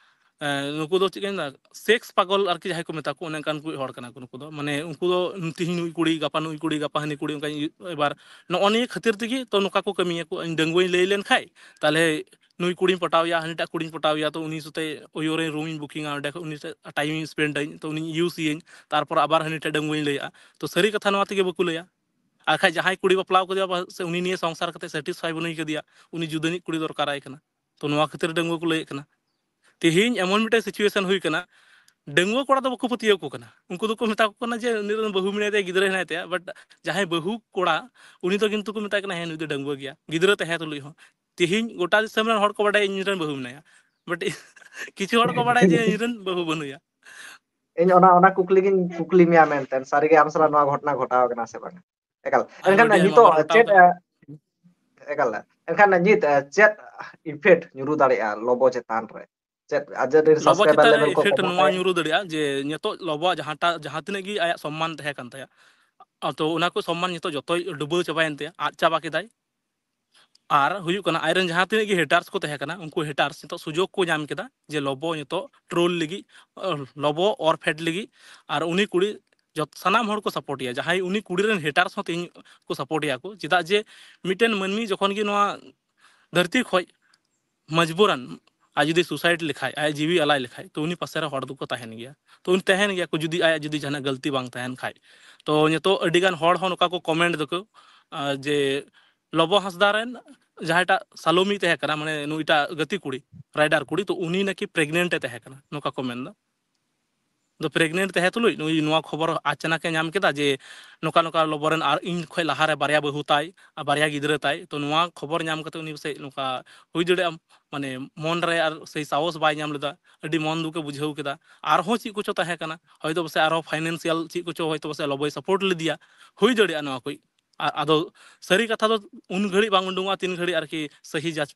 ᱮ, ᱱᱩᱠᱩ ᱫᱚ ᱪᱮᱫ ᱠᱟᱧ ᱢᱮᱛᱟ, sex ᱯᱟᱜᱚᱞ ᱟᱨᱠᱤ ᱡᱟᱦᱟᱸᱭ ᱠᱚ ᱢᱮᱛᱟ ᱠᱚ, ᱚᱱᱮ ᱚᱱᱠᱟᱱ ᱠᱚ ᱦᱚᱲ ᱠᱟᱱᱟ ᱠᱚ ᱱᱩᱠᱩ ᱫᱚ᱾ ᱢᱟᱱᱮ ᱩᱱᱠᱩ ᱫᱚ ᱛᱤᱦᱤᱧ ᱱᱩᱭ ᱠᱩᱲᱤ, ᱜᱟᱯᱟ ᱱᱩᱭ ᱠᱩᱲᱤ, ᱜᱟᱯᱟ ᱦᱟᱹᱱᱤ ᱠᱩᱲᱤ, ᱚᱱᱠᱟ ᱤᱭᱟᱹ-, ᱮᱵᱟᱨ ᱱᱚᱜᱼᱚ ᱱᱤᱭᱟᱹ ᱠᱷᱟᱹᱛᱤᱨ ᱛᱮᱜᱮ ᱛᱚ ᱱᱚᱝᱠᱟ ᱠᱚ ᱠᱟᱹᱢᱤᱭᱟᱠᱚ᱾ ᱤᱧ ᱰᱟᱺᱜᱩᱣᱟᱹᱧ ᱞᱟᱹᱭ ᱞᱮᱱ ᱠᱷᱟᱡ, ᱛᱟᱦᱞᱮ ᱱᱩᱭ ᱠᱩᱲᱤᱧ ᱯᱚᱴᱟᱣᱮᱭᱟ, ᱦᱟᱹᱱᱤᱴᱟᱜ ᱠᱩᱲᱤᱧ ᱯᱚᱴᱟᱣᱮᱭᱟ, ᱛᱚ ᱩᱱᱤ ᱥᱟᱛᱮ ᱳᱭᱳᱨᱮᱧ, ᱨᱩᱢᱤᱧ ᱵᱩᱠᱤᱝᱟ, ᱚᱸᱰᱮ ᱠᱷᱚᱡ ᱩᱱᱤ ᱥᱟᱛᱮ ᱴᱟᱭᱤᱢᱤᱧ ᱥᱯᱮᱱᱰᱟᱹᱧ, ᱛᱚ ᱩᱱᱤᱧ ᱤᱭᱩᱥᱤᱭᱟᱹᱧ, ᱛᱟᱨᱯᱚᱨ ᱟᱵᱟᱨ ᱦᱟᱹᱱᱤ ᱴᱷᱮᱡ ᱰᱟᱺᱜᱩᱣᱟᱹᱧ ᱞᱟᱹᱭᱟ᱾ ᱛᱚ ᱥᱟᱹᱨᱤ ᱠᱟᱛᱷᱟ ᱱᱚᱣᱟ ᱛᱮᱜᱮ ᱵᱟᱠᱚ ᱞᱟᱹᱭᱟ᱾ ᱟᱨ ᱠᱷᱟᱡ ᱡᱟᱦᱟᱸᱭ ᱠᱩᱲᱤ ᱵᱟᱯᱞᱟᱣ ᱠᱟᱫᱮᱭᱟ ᱵᱟ-, ᱥᱮ ᱩᱱᱤ ᱱᱤᱭᱮ ᱥᱚᱝᱥᱟᱨ ᱠᱟᱛᱮ satisfy ᱵᱟᱹᱱᱩᱭ ᱠᱟᱫᱮᱭᱟ, ᱩᱱᱤ ᱡᱩᱫᱟᱹ ᱧᱤᱡ ᱠᱩᱲᱤ ᱫᱚᱨᱠᱟᱨᱟᱭ ᱠᱟᱱᱟ᱾ ᱛᱚ ᱱᱚᱣᱟ ᱠᱷᱟᱹᱛᱤᱨ ᱰᱟᱺᱜᱩᱣᱟᱹ ᱠᱚ ᱞᱟᱹᱭᱮᱫ ᱠᱟᱱᱟ᱾ ᱛᱮᱦᱮᱧ ᱮᱢᱚᱱ ᱢᱤᱫᱴᱮᱱ situation ᱦᱩᱭ ᱠᱟᱱᱟ, ᱰᱟᱺᱜᱩᱣᱟᱹ ᱠᱚᱲᱟ ᱫᱚ ᱵᱟᱠᱚ ᱯᱟᱹᱛᱭᱟᱹᱣ ᱟᱠᱚ ᱠᱟᱱᱟ᱾ ᱩᱱᱠᱩ ᱫᱚᱠᱚ ᱢᱮᱛᱟ ᱠᱚ ᱠᱟᱱᱟ ᱡᱮ ᱩᱱᱤ ᱨᱮᱱ ᱵᱟᱹᱦᱩ ᱢᱮᱱᱟᱭ ᱛᱟᱭᱟ, ᱜᱤᱫᱽᱨᱟᱹ ᱦᱮᱱᱟᱭ ᱛᱟᱭᱟ, but ᱡᱟᱦᱟᱸᱭ ᱵᱟᱹᱦᱩ ᱠᱚᱲᱟ, ᱩᱱᱤ ᱫᱚ ᱠᱤᱱᱛᱩ ᱠᱚ ᱢᱮᱛᱟᱭ ᱠᱟᱱᱟ, "ᱦᱮᱸ, ᱱᱩᱭ ᱫᱚ ᱰᱟᱺᱜᱩᱣᱟᱹ ᱜᱮᱭᱟ", ᱜᱤᱫᱽᱨᱟᱹ ᱛᱟᱦᱮᱸ ᱛᱩᱞᱩᱡ ᱦᱚᱸ᱾ ᱛᱮᱦᱮᱧ ᱜᱚᱴᱟ ᱫᱤᱥᱚᱢ ᱨᱮᱱ ᱦᱚᱲ ᱠᱚ ᱵᱟᱰᱟᱭᱟ ᱤᱧ ᱨᱮᱱ ᱵᱟᱹᱦᱩ ᱢᱮᱱᱟᱭᱟ, but ᱠᱤᱪᱷᱩ ᱦᱚᱲ ᱠᱚ ᱵᱟᱰᱟᱭᱟ ᱡᱮ ᱤᱧ ᱨᱮᱱ ᱵᱟᱹᱦᱩ ᱵᱟᱹᱱᱩᱭᱟ᱾ ᱤᱧ ᱚᱱᱟ, ᱚᱱᱟ ᱠᱩᱠᱞᱤ ᱜᱤᱧ ᱠᱩᱠᱞᱤ ᱢᱮᱭᱟ ᱢᱮᱱᱛᱮ, ᱥᱟᱹᱨᱤᱜᱮ ᱟᱢ ᱥᱟᱞᱟᱜ ᱦᱩᱸ᱾ ᱱᱚᱣᱟ ᱜᱷᱚᱴᱚᱱᱟ ᱜᱷᱚᱴᱟᱣ ᱠᱟᱱᱟ ᱥᱮ ᱵᱟᱝ? ᱮᱠᱟᱞ᱾ ᱟᱭᱢᱟ ᱮᱱᱠᱷᱟᱱ ᱟᱹᱰᱤ ᱟᱭᱢᱟ ᱵᱟᱨ ᱱᱤᱛᱚᱜ ᱜᱷᱚᱴᱟᱣ ᱪᱮᱫ, ᱠᱟᱱᱟ᱾ ᱮ, ᱮᱠᱟᱞ᱾ ᱮᱱᱠᱷᱟᱱ ᱱᱤᱛ, ᱮ, ᱪᱮᱫ effect ᱧᱩᱨᱩ ᱫᱟᱲᱮᱭᱟᱜᱼᱟ ᱞᱚᱵᱚ ᱪᱮᱛᱟᱱ ᱨᱮ? ᱪᱮᱫ ᱟᱡᱟᱫᱤᱱ ᱞᱚᱵᱚ subscriber ᱪᱮᱛᱟᱱ ᱨᱮ level ᱠᱚ effect ᱠᱚᱢᱚᱜ ᱱᱚᱣᱟ ᱛᱟᱭᱟ? ᱧᱩᱨᱩ ᱫᱟᱲᱮᱭᱟᱜᱼᱟ ᱡᱮ ᱱᱤᱛᱚᱜ ᱞᱚᱵᱚᱣᱟᱜ ᱡᱟᱦᱟᱸᱴᱟᱜ, ᱡᱟᱦᱟᱸ ᱛᱤᱱᱟᱹᱜ ᱜᱮ ᱟᱭᱟᱜ ᱥᱚᱢᱢᱟᱱ ᱛᱟᱦᱮᱸ ᱠᱟᱱ ᱛᱟᱭᱟ, ᱟ, ᱛᱚ ᱚᱱᱟ ᱠᱚ ᱥᱚᱢᱢᱟᱱ ᱱᱤᱛᱚᱜ ᱡᱚᱛᱚᱭ ᱰᱩᱵᱟᱹᱣ ᱪᱟᱵᱟᱭᱮᱱ ᱛᱟᱭᱟ, ᱟᱫ ᱪᱟᱵᱟ ᱠᱮᱫᱟᱭ᱾ ᱟᱨ ᱦᱩᱭᱩᱜ ᱠᱟᱱᱟ, ᱟᱡᱨᱮᱱ ᱡᱟᱦᱟᱸ ᱛᱤᱱᱟᱹᱜ ᱜᱮ haters ᱠᱚ ᱛᱟᱦᱮᱸ ᱠᱟᱱᱟ, ᱩᱱᱠᱩ haters ᱱᱤᱛᱚᱜ ᱥᱩᱡᱳᱜᱽ ᱠᱚ ᱧᱟᱢ ᱠᱮᱫᱟ ᱡᱮ ᱞᱚᱵᱚ ᱱᱤᱛᱚᱜ troll ᱞᱟᱹᱜᱤᱫ, ᱟᱦ, ᱞᱚᱵᱚ ᱚᱨ ᱯᱷᱮᱰ ᱞᱟᱹᱜᱤᱫ, ᱟᱨ ᱩᱱᱤ ᱠᱩᱲᱤ ᱡᱚᱛ-, ᱥᱟᱱᱟᱢ ᱦᱚᱲ ᱠᱚ support ᱮᱭᱟ᱾ ᱡᱟᱦᱟᱸᱭ ᱩᱱᱤ ᱠᱩᱲᱤ ᱨᱮᱱ haters ᱦᱚᱸ ᱛᱮᱦᱮᱧ ᱠᱚ support ᱮᱭᱟ ᱠᱚ᱾ ᱪᱮᱫᱟᱜ ᱡᱮ ᱢᱤᱫᱴᱮᱱ ᱢᱟᱹᱱᱢᱤ ᱡᱚᱠᱷᱚᱱ ᱜᱮ ᱱᱚᱣᱟ ᱫᱷᱟᱹᱨᱛᱤ ᱠᱷᱚᱡ ᱢᱚᱡᱽᱵᱩᱨᱟᱱ ᱟᱨ ᱡᱩᱫᱤ ᱥᱩᱥᱟᱭᱤᱰ ᱞᱮᱠᱷᱟᱡ, ᱟᱡ ᱡᱤᱣᱤ ᱟᱞᱟᱭ ᱞᱮᱠᱷᱟᱡ, ᱛᱚ ᱩᱱᱤ ᱯᱟᱥᱮ ᱨᱮ ᱦᱚᱲ ᱫᱚᱠᱚ ᱛᱟᱦᱮᱱ ᱜᱮᱭᱟ᱾ ᱛᱚ ᱩᱱᱤ ᱛᱟᱦᱮᱱ ᱜᱮᱭᱟ ᱠᱚ, ᱡᱩᱫᱤ ᱟᱭᱟᱜ ᱡᱩᱫᱤ ᱡᱟᱦᱟᱱᱟᱜ ᱜᱟᱹᱞᱛᱤ ᱵᱟᱝ ᱛᱟᱦᱮᱱ ᱠᱷᱟᱡ᱾ ᱛᱚ ᱱᱤᱛᱚᱜ ᱟᱹᱰᱤ ᱜᱟᱱ ᱦᱚᱲ ᱦᱚᱸ ᱱᱚᱝᱠᱟ ᱠᱚ ᱠᱚᱢᱮᱱᱴ ᱫᱟᱠᱚ, ᱟᱨ ᱡᱮ ᱞᱚᱵᱚ ᱦᱟᱸᱥᱫᱟ ᱨᱮᱱ ᱡᱟᱦᱟᱸᱭᱴᱟᱜ ᱥᱟᱞᱚᱢᱤ ᱛᱟᱦᱮᱸ ᱠᱟᱱᱟ, ᱢᱟᱱᱮ ᱱᱩᱭᱴᱟᱜ ᱜᱟᱛᱮ ᱠᱩᱲᱤ, ᱨᱟᱭᱰᱟᱨ ᱠᱩᱲᱤ, ᱛᱚ ᱩᱱᱤ ᱱᱟᱠᱤ ᱯᱨᱮᱜᱱᱮᱱᱴ ᱮ ᱛᱟᱦᱮᱸ ᱠᱟᱱᱟ, ᱱᱚᱝᱠᱟ ᱠᱚ ᱢᱮᱱᱫᱟ᱾ ᱫᱚ ᱯᱨᱮᱜᱱᱮᱱᱴ ᱛᱟᱦᱮᱸ ᱛᱩᱞᱩᱡ ᱱᱩᱭ ᱱᱚᱣᱟ ᱠᱷᱚᱵᱚᱨ ᱟᱪᱟᱱᱟᱠ ᱮ ᱧᱟᱢ ᱠᱮᱫᱟ ᱡᱮ ᱱᱚᱝᱠᱟ ᱱᱚᱝᱠᱟ ᱞᱚᱵᱚ ᱨᱮᱱ ᱟᱨ ᱤᱧ ᱠᱷᱚᱡ ᱞᱟᱦᱟᱨᱮ ᱵᱟᱨᱭᱟ ᱵᱟᱹᱦᱩ ᱛᱟᱭ ᱟᱨ ᱵᱟᱨᱭᱟ ᱜᱤᱫᱽᱨᱟᱹ ᱛᱟᱭ᱾ ᱛᱚ ᱱᱚᱣᱟ ᱠᱷᱚᱵᱚᱨ ᱧᱟᱢ ᱠᱟᱛᱮ ᱩᱱᱤ ᱯᱟᱥᱮᱡ ᱱᱚᱝᱠᱟ ᱦᱩᱭ ᱫᱟᱲᱮᱭᱟᱜᱼᱟ, ᱢᱟᱱᱮ ᱢᱚᱱ ᱨᱮ ᱟᱨ ᱥᱮᱭ ᱥᱟᱦᱚᱥ ᱵᱟᱭ ᱧᱟᱢ ᱞᱮᱫᱟ, ᱟᱹᱰᱤ ᱢᱚᱱ ᱫᱩᱠ ᱮ ᱵᱩᱡᱷᱟᱹᱣ ᱠᱮᱫᱟ᱾ ᱟᱨᱦᱚᱸ ᱪᱮᱫ ᱠᱚᱪᱚ ᱛᱟᱦᱮᱸ ᱠᱟᱱᱟ, ᱦᱚᱭᱛᱳ ᱯᱟᱥᱮᱡ ᱟᱨᱦᱚᱸ ᱯᱷᱟᱭᱱᱟᱱᱥᱤᱭᱟᱞ ᱪᱮᱫ ᱠᱚᱪᱚ ᱦᱚᱭᱛᱳ ᱯᱟᱥᱮᱡ ᱞᱚᱵᱚᱭ ᱥᱟᱯᱳᱨᱴ ᱞᱮᱫᱮᱭᱟ, ᱦᱩᱭ ᱫᱟᱲᱮᱭᱟᱜᱼᱟ ᱱᱚᱣᱟ ᱠᱚ᱾ ᱟ-, ᱟᱫᱚ ᱥᱟᱹᱨᱤ ᱠᱟᱛᱷᱟ ᱫᱚ ᱩᱱ ᱜᱷᱟᱹᱲᱤᱡ ᱵᱟᱝ ᱩᱰᱩᱝᱚᱜᱼᱟ ᱛᱤᱱ ᱜᱷᱟᱹᱲᱤᱡ ᱟᱨᱠᱤ ᱥᱟᱹᱦᱤ ᱡᱟᱪ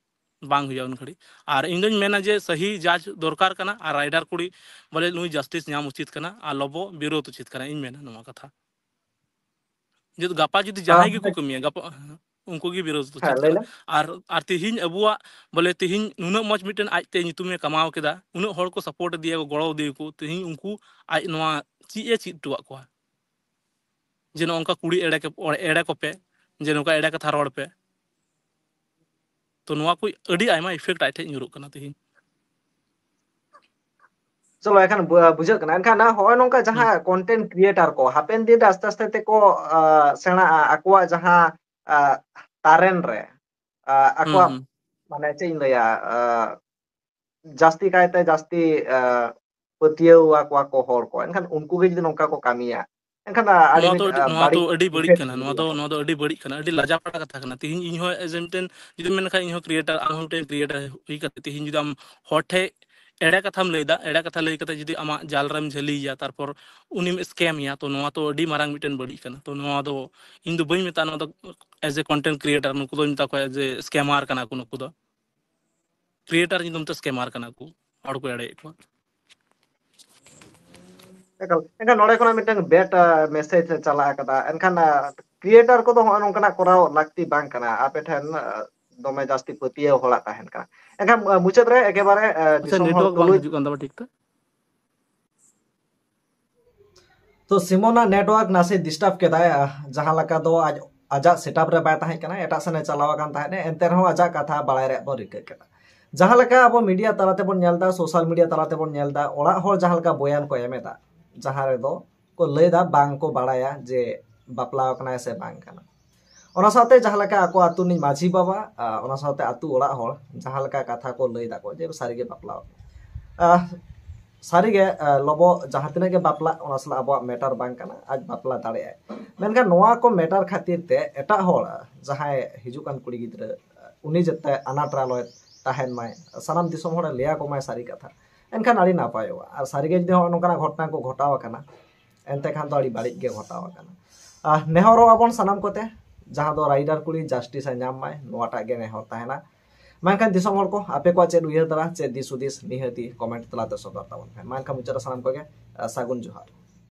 ᱵᱟᱝ ᱦᱩᱭᱩᱜᱼᱟ ᱩᱱ ᱜᱷᱟᱹᱲᱤᱡ᱾ ᱟᱨ ᱤᱧ ᱫᱚᱧ ᱢᱮᱱᱟ ᱡᱮ ᱥᱟᱹᱦᱤ ᱡᱟᱪ ᱫᱚᱨᱠᱟᱨ ᱠᱟᱱᱟ, ᱟᱨ ᱨᱟᱭᱰᱟᱨ ᱠᱩᱲᱤ ᱵᱚᱞᱮ ᱱᱩᱭ ᱡᱟᱥᱴᱤᱥ ᱧᱟᱢ ᱩᱪᱤᱛ ᱠᱟᱱᱟ, ᱟᱨ ᱞᱚᱵᱚ ᱵᱤᱨᱳᱫᱷ ᱩᱪᱤᱛ ᱠᱟᱱᱟ, ᱤᱧ ᱢᱮᱱᱟ ᱱᱚᱣᱟ ᱠᱟᱛᱷᱟ᱾ ᱡᱩᱫᱤ ᱜᱟᱯᱟ ᱡᱩᱫᱤ ᱟᱨ ᱡᱟᱦᱟᱸᱭ ᱜᱮᱠᱚ ᱠᱟᱹᱢᱤᱭᱟ, ᱜᱟᱯᱟ ᱩᱱᱠᱩ ᱜᱮ ᱵᱤᱨᱳᱫᱷ ᱦᱮᱸ, ᱩᱪᱤᱛ ᱞᱟᱹᱭ ᱠᱟᱱᱟ᱾ ᱞᱮᱢ᱾ ᱟᱨ, ᱟᱨ ᱛᱤᱦᱤᱧ ᱟᱵᱚᱣᱟᱜ ᱵᱚᱞᱮ ᱛᱤᱦᱤᱧ ᱱᱩᱱᱟᱹᱜ ᱢᱚᱡᱽ ᱢᱤᱫᱴᱮᱱ ᱟᱡᱛᱮ ᱧᱩᱛᱩᱢᱮ ᱠᱟᱢᱟᱣ ᱠᱮᱫᱟ, ᱩᱱᱟᱹᱜ ᱦᱚᱲ ᱠᱚ ᱥᱟᱯᱳᱨᱴ ᱤᱫᱤᱭᱟ, ᱜᱚᱲᱚ ᱤᱫᱤᱭᱟᱠᱚ, ᱛᱤᱦᱤᱧ ᱩᱱᱠᱩ ᱟᱡ ᱱᱚᱣᱟ ᱪᱮᱫ ᱮ ᱪᱮᱫ ᱦᱚᱴᱚᱣᱟᱜ ᱠᱚᱣᱟ? ᱡᱮ ᱱᱚᱜᱼᱚ ᱱᱚᱝᱠᱟ ᱠᱩᱲᱤ ᱮᱲᱮ ᱠᱮ-, ᱮᱲᱮ ᱠᱚᱯᱮ, ᱡᱮ ᱱᱚᱝᱠᱟ ᱮᱲᱮ ᱠᱟᱛᱷᱟ ᱨᱚᱲ ᱯᱮ᱾ ᱛᱚ ᱱᱚᱣᱟ ᱠᱚ ᱟᱹᱰᱤ ᱟᱭᱢᱟ ᱤᱯᱷᱮᱠᱴ ᱟᱡ ᱴᱷᱮᱡ ᱧᱩᱨᱩᱜ ᱠᱟᱱᱟ ᱛᱤᱦᱤᱧ᱾ ᱪᱚᱞᱚ, ᱮᱱᱠᱷᱟᱱ ᱵᱩ-, ᱵᱩᱡᱷᱟᱹᱜ ᱠᱟᱱᱟ᱾ ᱮᱱᱠᱷᱟᱱ ᱱᱚᱜᱼᱚᱭ ᱱᱚᱝᱠᱟ ᱦᱩᱸ᱾ ᱡᱟᱦᱟᱸ ᱠᱚᱱᱴᱮᱱᱴ ᱠᱨᱤᱭᱮᱴᱟᱨ ᱠᱚ ᱦᱟᱯᱮᱱ ᱫᱤᱱ ᱨᱮ ᱟᱥᱛᱮ ᱟᱥᱛᱮ ᱛᱮᱠᱚ, ᱟ, ᱥᱮᱬᱟᱜᱼᱟ ᱟᱠᱚᱣᱟᱜ ᱡᱟᱦᱟᱸ, ᱟ, ᱴᱟᱨᱮᱱ ᱨᱮ, ᱟ, ᱦᱩᱸ, ᱟᱠᱚᱣᱟᱜ ᱦᱩᱸ᱾ ᱢᱟᱱᱮ ᱪᱮᱫ ᱤᱧ ᱞᱟᱹᱭᱟ, ᱟ, ᱡᱟᱹᱥᱛᱤ ᱠᱟᱭᱛᱮ ᱡᱟᱹᱥᱛᱤ, ᱟ, ᱯᱟᱹᱛᱭᱟᱹᱣ ᱟᱠᱚᱣᱟ ᱠᱚ ᱦᱚᱲ ᱠᱚ᱾ ᱮᱱᱠᱷᱟᱱ ᱩᱱᱠᱩ ᱜᱮ ᱡᱩᱫᱤ ᱱᱚᱝᱠᱟ ᱠᱚ ᱠᱟᱹᱢᱤᱭᱟ, ᱮᱱᱠᱷᱟᱱ, ᱟ, ᱟᱹᱰᱤ ᱱᱚᱣᱟ ᱢᱤᱫ, ᱫᱚ ᱟᱹᱰᱤ, ᱟ, ᱱᱚᱣᱟ ᱫᱚ ᱵᱟᱹᱲᱤᱡ ᱟᱹᱰᱤ ᱵᱟᱹᱲᱤᱡ ᱤᱯᱷᱮᱠᱴ ᱠᱟᱱᱟ, ᱱᱚᱣᱟ ᱫᱚ, ᱧᱩᱨᱩᱜᱼᱟ᱾ ᱱᱚᱣᱟ ᱫᱚ ᱟᱹᱰᱤ ᱵᱟᱹᱲᱤᱡ ᱠᱟᱱᱟ, ᱟᱹᱰᱤ ᱞᱟᱡᱟᱯᱟᱲᱟ ᱠᱟᱛᱷᱟ ᱠᱟᱱᱟ᱾ ᱛᱤᱦᱤᱧ ᱤᱧ ᱦᱚᱸ ᱮᱡᱮ ᱢᱤᱫᱴᱮᱱ, ᱡᱩᱫᱤᱢ ᱢᱮᱱ ᱠᱷᱟᱱ ᱤᱧ ᱦᱚᱸ ᱠᱨᱤᱭᱮᱴᱟᱨ, ᱟᱢ ᱦᱚᱸ ᱢᱤᱫᱴᱮᱱ ᱠᱨᱤᱭᱮᱴᱟᱨ ᱦᱩᱭ ᱠᱟᱛᱮ ᱛᱤᱦᱤᱧ ᱡᱩᱫᱤ ᱟᱢ ᱦᱚᱲ ᱴᱷᱮᱡ ᱮᱲᱮ ᱠᱟᱛᱷᱟᱢ ᱞᱟᱹᱭᱫᱟ, ᱮᱲᱮ ᱠᱟᱛᱷᱟ ᱞᱟᱹᱭ ᱠᱟᱛᱮ ᱡᱩᱫᱤ ᱟᱢᱟᱜ ᱡᱟᱞ ᱨᱮᱢ ᱡᱷᱟᱹᱞᱤᱭᱮᱭᱟ, ᱛᱟᱨᱯᱚᱨ ᱩᱱᱤᱢ ᱥᱠᱮᱢ ᱮᱭᱟ, ᱛᱚ ᱱᱚᱣᱟ ᱛᱚ ᱟᱹᱰᱤ ᱢᱟᱨᱟᱝ ᱢᱤᱫᱴᱮᱱ ᱵᱟᱹᱲᱤᱡ ᱠᱟᱱᱟ᱾ ᱛᱚ ᱱᱚᱣᱟ ᱫᱚ ᱤᱧ ᱫᱚ ᱵᱟᱹᱧ ᱢᱮᱛᱟᱜᱼᱟ ᱱᱚᱣᱟ ᱫᱚ ᱮᱡᱮ ᱠᱚᱱᱴᱮᱱᱴ ᱠᱨᱤᱭᱮᱴᱟᱨ, ᱱᱩᱠᱩ ᱫᱚᱧ ᱢᱮᱛᱟ ᱠᱚᱣᱟ ᱮᱡᱮ ᱥᱠᱮᱢᱟᱨ ᱠᱟᱱᱟ ᱠᱚ ᱱᱩᱠᱩ ᱫᱚ᱾ ᱠᱨᱤᱭᱮᱴᱟᱨ ᱧᱩᱛᱩᱢ ᱛᱮ ᱥᱠᱮᱢᱟᱨ ᱠᱟᱱᱟ ᱠᱚ, ᱦᱚᱲ ᱠᱚ ᱮᱲᱮᱭᱮᱫ ᱠᱚᱣᱟ᱾ ᱮᱠᱟᱞ᱾ ᱮᱱᱠᱷᱟᱱ ᱱᱚᱰᱮ ᱠᱷᱚᱱᱟᱜ ᱢᱤᱫᱴᱟᱝ ᱵᱮᱰ, ᱟ, ᱢᱮᱥᱮᱡᱽ ᱪᱟᱞᱟᱣ ᱟᱠᱟᱫᱟ᱾ ᱮᱱᱠᱷᱟᱱ, ᱟ, ᱠᱨᱤᱭᱮᱴᱟᱨ ᱠᱚᱫᱚ ᱦᱚᱸᱜᱼᱚᱭ ᱱᱚᱝᱠᱟᱱᱟᱜ ᱠᱚᱨᱟᱣ ᱞᱟᱹᱠᱛᱤ ᱵᱟᱝ ᱠᱟᱱᱟ᱾ ᱟᱯᱮ ᱴᱷᱮᱱ, ᱟ, ᱫᱚᱢᱮ ᱡᱟᱹᱥᱛᱤ ᱯᱟᱹᱛᱭᱟᱹᱣ ᱦᱚᱲᱟᱜ ᱛᱟᱦᱮᱱ ᱠᱟᱱᱟ᱾ ᱮᱱᱠᱷᱟᱱ, ᱟ, ᱢᱩᱪᱟᱹᱫ ᱨᱮ ᱮᱠᱮᱵᱟᱨᱮ, ᱟ, ᱟᱪᱪᱷᱟ, ᱫᱤᱥᱚᱢ ᱦᱚᱲ ᱱᱮᱴᱣᱟᱨᱠ ᱵᱟᱝ ᱛᱩᱞᱩᱡ ᱦᱤᱡᱩᱜ ᱠᱟᱱ ᱛᱟᱢᱟ ᱴᱷᱤᱠ ᱴᱷᱟᱠ᱾ ᱛᱚ ᱥᱤᱢᱚᱱᱟᱜ ᱱᱮᱴᱣᱟᱨᱠ ᱱᱟᱥᱮ ᱰᱤᱥᱴᱟᱨᱵ ᱠᱮᱫᱟᱭ, ᱟ, ᱡᱟᱦᱟᱸ ᱞᱮᱠᱟ ᱫᱚ ᱟᱡ, ᱟᱡᱟᱜ ᱥᱮᱴᱟᱯ ᱨᱮ ᱵᱟᱭ ᱛᱟᱦᱮᱸ ᱠᱟᱱᱟ, ᱮᱴᱟᱜ ᱥᱮᱱ ᱮ ᱪᱟᱞᱟᱣ ᱟᱠᱟᱱ ᱛᱟᱦᱮᱸᱫ, ᱮᱱᱛᱮ ᱨᱮᱦᱚᱸ ᱟᱡᱟᱜ ᱠᱟᱛᱷᱟ ᱵᱟᱲᱟᱭ ᱨᱮᱭᱟᱜ ᱵᱚ ᱨᱤᱠᱟᱹ ᱠᱮᱫᱟ᱾ ᱡᱟᱦᱟᱸ ᱞᱮᱠᱟ ᱟᱵᱚ ᱢᱤᱰᱤᱭᱟ ᱛᱟᱞᱟ ᱛᱮᱵᱚᱱ ᱧᱮᱞ ᱮᱫᱟ, ᱥᱳᱥᱟᱞ ᱢᱤᱰᱤᱭᱟ ᱛᱟᱞᱟ ᱛᱮᱵᱚᱱ ᱧᱮᱞ ᱮᱫᱟ, ᱚᱲᱟᱜ ᱦᱚᱲ ᱡᱟᱦᱟᱸ ᱞᱮᱠᱟ ᱵᱚᱭᱟᱱ ᱠᱚ ᱮᱢ ᱮᱫᱟ, ᱡᱟᱦᱟᱸ ᱨᱮᱫᱚ ᱠᱚ ᱞᱟᱹᱭ ᱮᱫᱟ ᱵᱟᱝ ᱠᱚ ᱵᱟᱲᱟᱭᱟ ᱡᱮ ᱵᱟᱯᱞᱟ ᱟᱠᱟᱱᱟᱭ ᱥᱮ ᱵᱟᱝ ᱠᱟᱱᱟ᱾ ᱚᱱᱟ ᱥᱟᱶᱛᱮ ᱡᱟᱦᱟᱸ ᱞᱮᱠᱟ ᱟᱠᱚ ᱟᱹᱛᱩ ᱨᱤᱱᱤᱡ ᱢᱟᱹᱡᱷᱤ ᱵᱟᱵᱟ, ᱟᱨ ᱚᱱᱟ ᱥᱟᱶᱛᱮ ᱟᱹᱛᱩ ᱚᱲᱟᱜ ᱦᱚᱲ ᱡᱟᱦᱟᱸ ᱞᱮᱠᱟ ᱠᱟᱛᱷᱟ ᱠᱚ ᱞᱟᱹᱭ ᱫᱟᱠᱚ ᱡᱮ ᱥᱟᱹᱨᱤᱜᱮ ᱵᱟᱯᱞᱟ ᱟᱠᱟᱱᱟ᱾ ᱟᱨ ᱥᱟᱹᱨᱤᱜᱮ, ᱟᱨ ᱞᱚᱵᱚ ᱡᱟᱦᱟᱸ ᱛᱤᱱᱟᱹᱜ ᱜᱮ ᱵᱟᱯᱞᱟᱜ, ᱚᱱᱟ ᱥᱟᱞᱟᱜ ᱟᱵᱚᱣᱟᱜ ᱢᱮᱴᱟᱨ ᱵᱟᱝ ᱠᱟᱱᱟ, ᱟᱡ ᱵᱟᱯᱞᱟ ᱫᱟᱲᱮᱭᱟᱜᱼᱟᱭ᱾ ᱢᱮᱱᱠᱷᱟᱱ ᱱᱚᱣᱟ ᱠᱚ ᱢᱮᱴᱟᱨ ᱠᱷᱟᱹᱛᱤᱨ ᱛᱮ ᱮᱴᱟᱜ ᱦᱚᱲ, ᱡᱟᱦᱟᱸᱭ ᱦᱤᱡᱩᱜ ᱠᱟᱱ ᱠᱩᱲᱤ ᱜᱤᱫᱽᱨᱟᱹ, ᱩᱱᱤ ᱡᱟᱛᱮ ᱟᱱᱟᱴ ᱨᱮ ᱟᱞᱚᱭ ᱛᱟᱦᱮᱱ ᱢᱟᱭ, ᱥᱟᱱᱟᱢ ᱫᱤᱥᱚᱢ ᱦᱚᱲᱮ ᱞᱟᱹᱭ ᱟᱠᱚ ᱢᱟᱭ ᱥᱟᱹᱨᱤ ᱠᱟᱛᱷᱟ, ᱮᱱᱠᱷᱟᱱ ᱟᱹᱰᱤ ᱱᱟᱯᱟᱭᱚᱜᱼᱟ᱾ ᱟᱨ ᱥᱟᱹᱨᱤᱜᱮ ᱡᱩᱫᱤ ᱦᱚᱸᱜᱼᱚ ᱱᱚᱝᱠᱟᱱᱟᱜ ᱜᱷᱚᱴᱚᱱᱟ ᱠᱚ ᱜᱷᱚᱴᱟᱣ ᱟᱠᱟᱱᱟ, ᱮᱱᱛᱮ ᱠᱷᱟᱱ ᱫᱚ ᱟᱹᱰᱤ ᱵᱟᱹᱲᱤᱡ ᱜᱮ ᱜᱷᱚᱴᱟᱣ ᱟᱠᱟᱱᱟ᱾ ᱟᱨ ᱱᱮᱦᱚᱨᱚᱜ ᱟᱵᱚᱱ ᱥᱟᱱᱟᱢ ᱠᱚᱛᱮ, ᱡᱟᱦᱟᱸ ᱫᱚ ᱨᱟᱭᱤᱰᱟᱨ ᱠᱩᱲᱤ ᱡᱟᱥᱴᱤᱥ ᱮ ᱧᱟᱢ ᱢᱟᱭ, ᱱᱚᱣᱟᱴᱟᱜ ᱜᱮ ᱱᱮᱦᱚᱨ ᱛᱟᱦᱮᱱᱟ᱾ ᱢᱮᱱᱠᱷᱟᱱ ᱫᱤᱥᱚᱢ ᱦᱚᱲ ᱠᱚ, ᱟᱯᱮ ᱠᱚᱣᱟᱜ ᱪᱮᱫ ᱩᱭᱦᱟᱹᱨ ᱫᱟᱨᱟ, ᱪᱮᱫ ᱫᱤᱥ ᱦᱩᱫᱤᱥ, ᱱᱤᱦᱟᱹᱛᱤ ᱠᱚᱢᱮᱱᱴ ᱛᱟᱞᱟᱛᱮ ᱥᱚᱫᱚᱨ ᱛᱟᱵᱚᱱ ᱯᱮ᱾ ᱢᱟ ᱮᱱᱠᱷᱟᱱ ᱢᱩᱪᱟᱹᱫ ᱨᱮ ᱥᱟᱱᱟᱢ ᱠᱚᱜᱮ, ᱟᱨ ᱥᱟᱹᱜᱩᱱ ᱡᱚᱦᱟᱨ᱾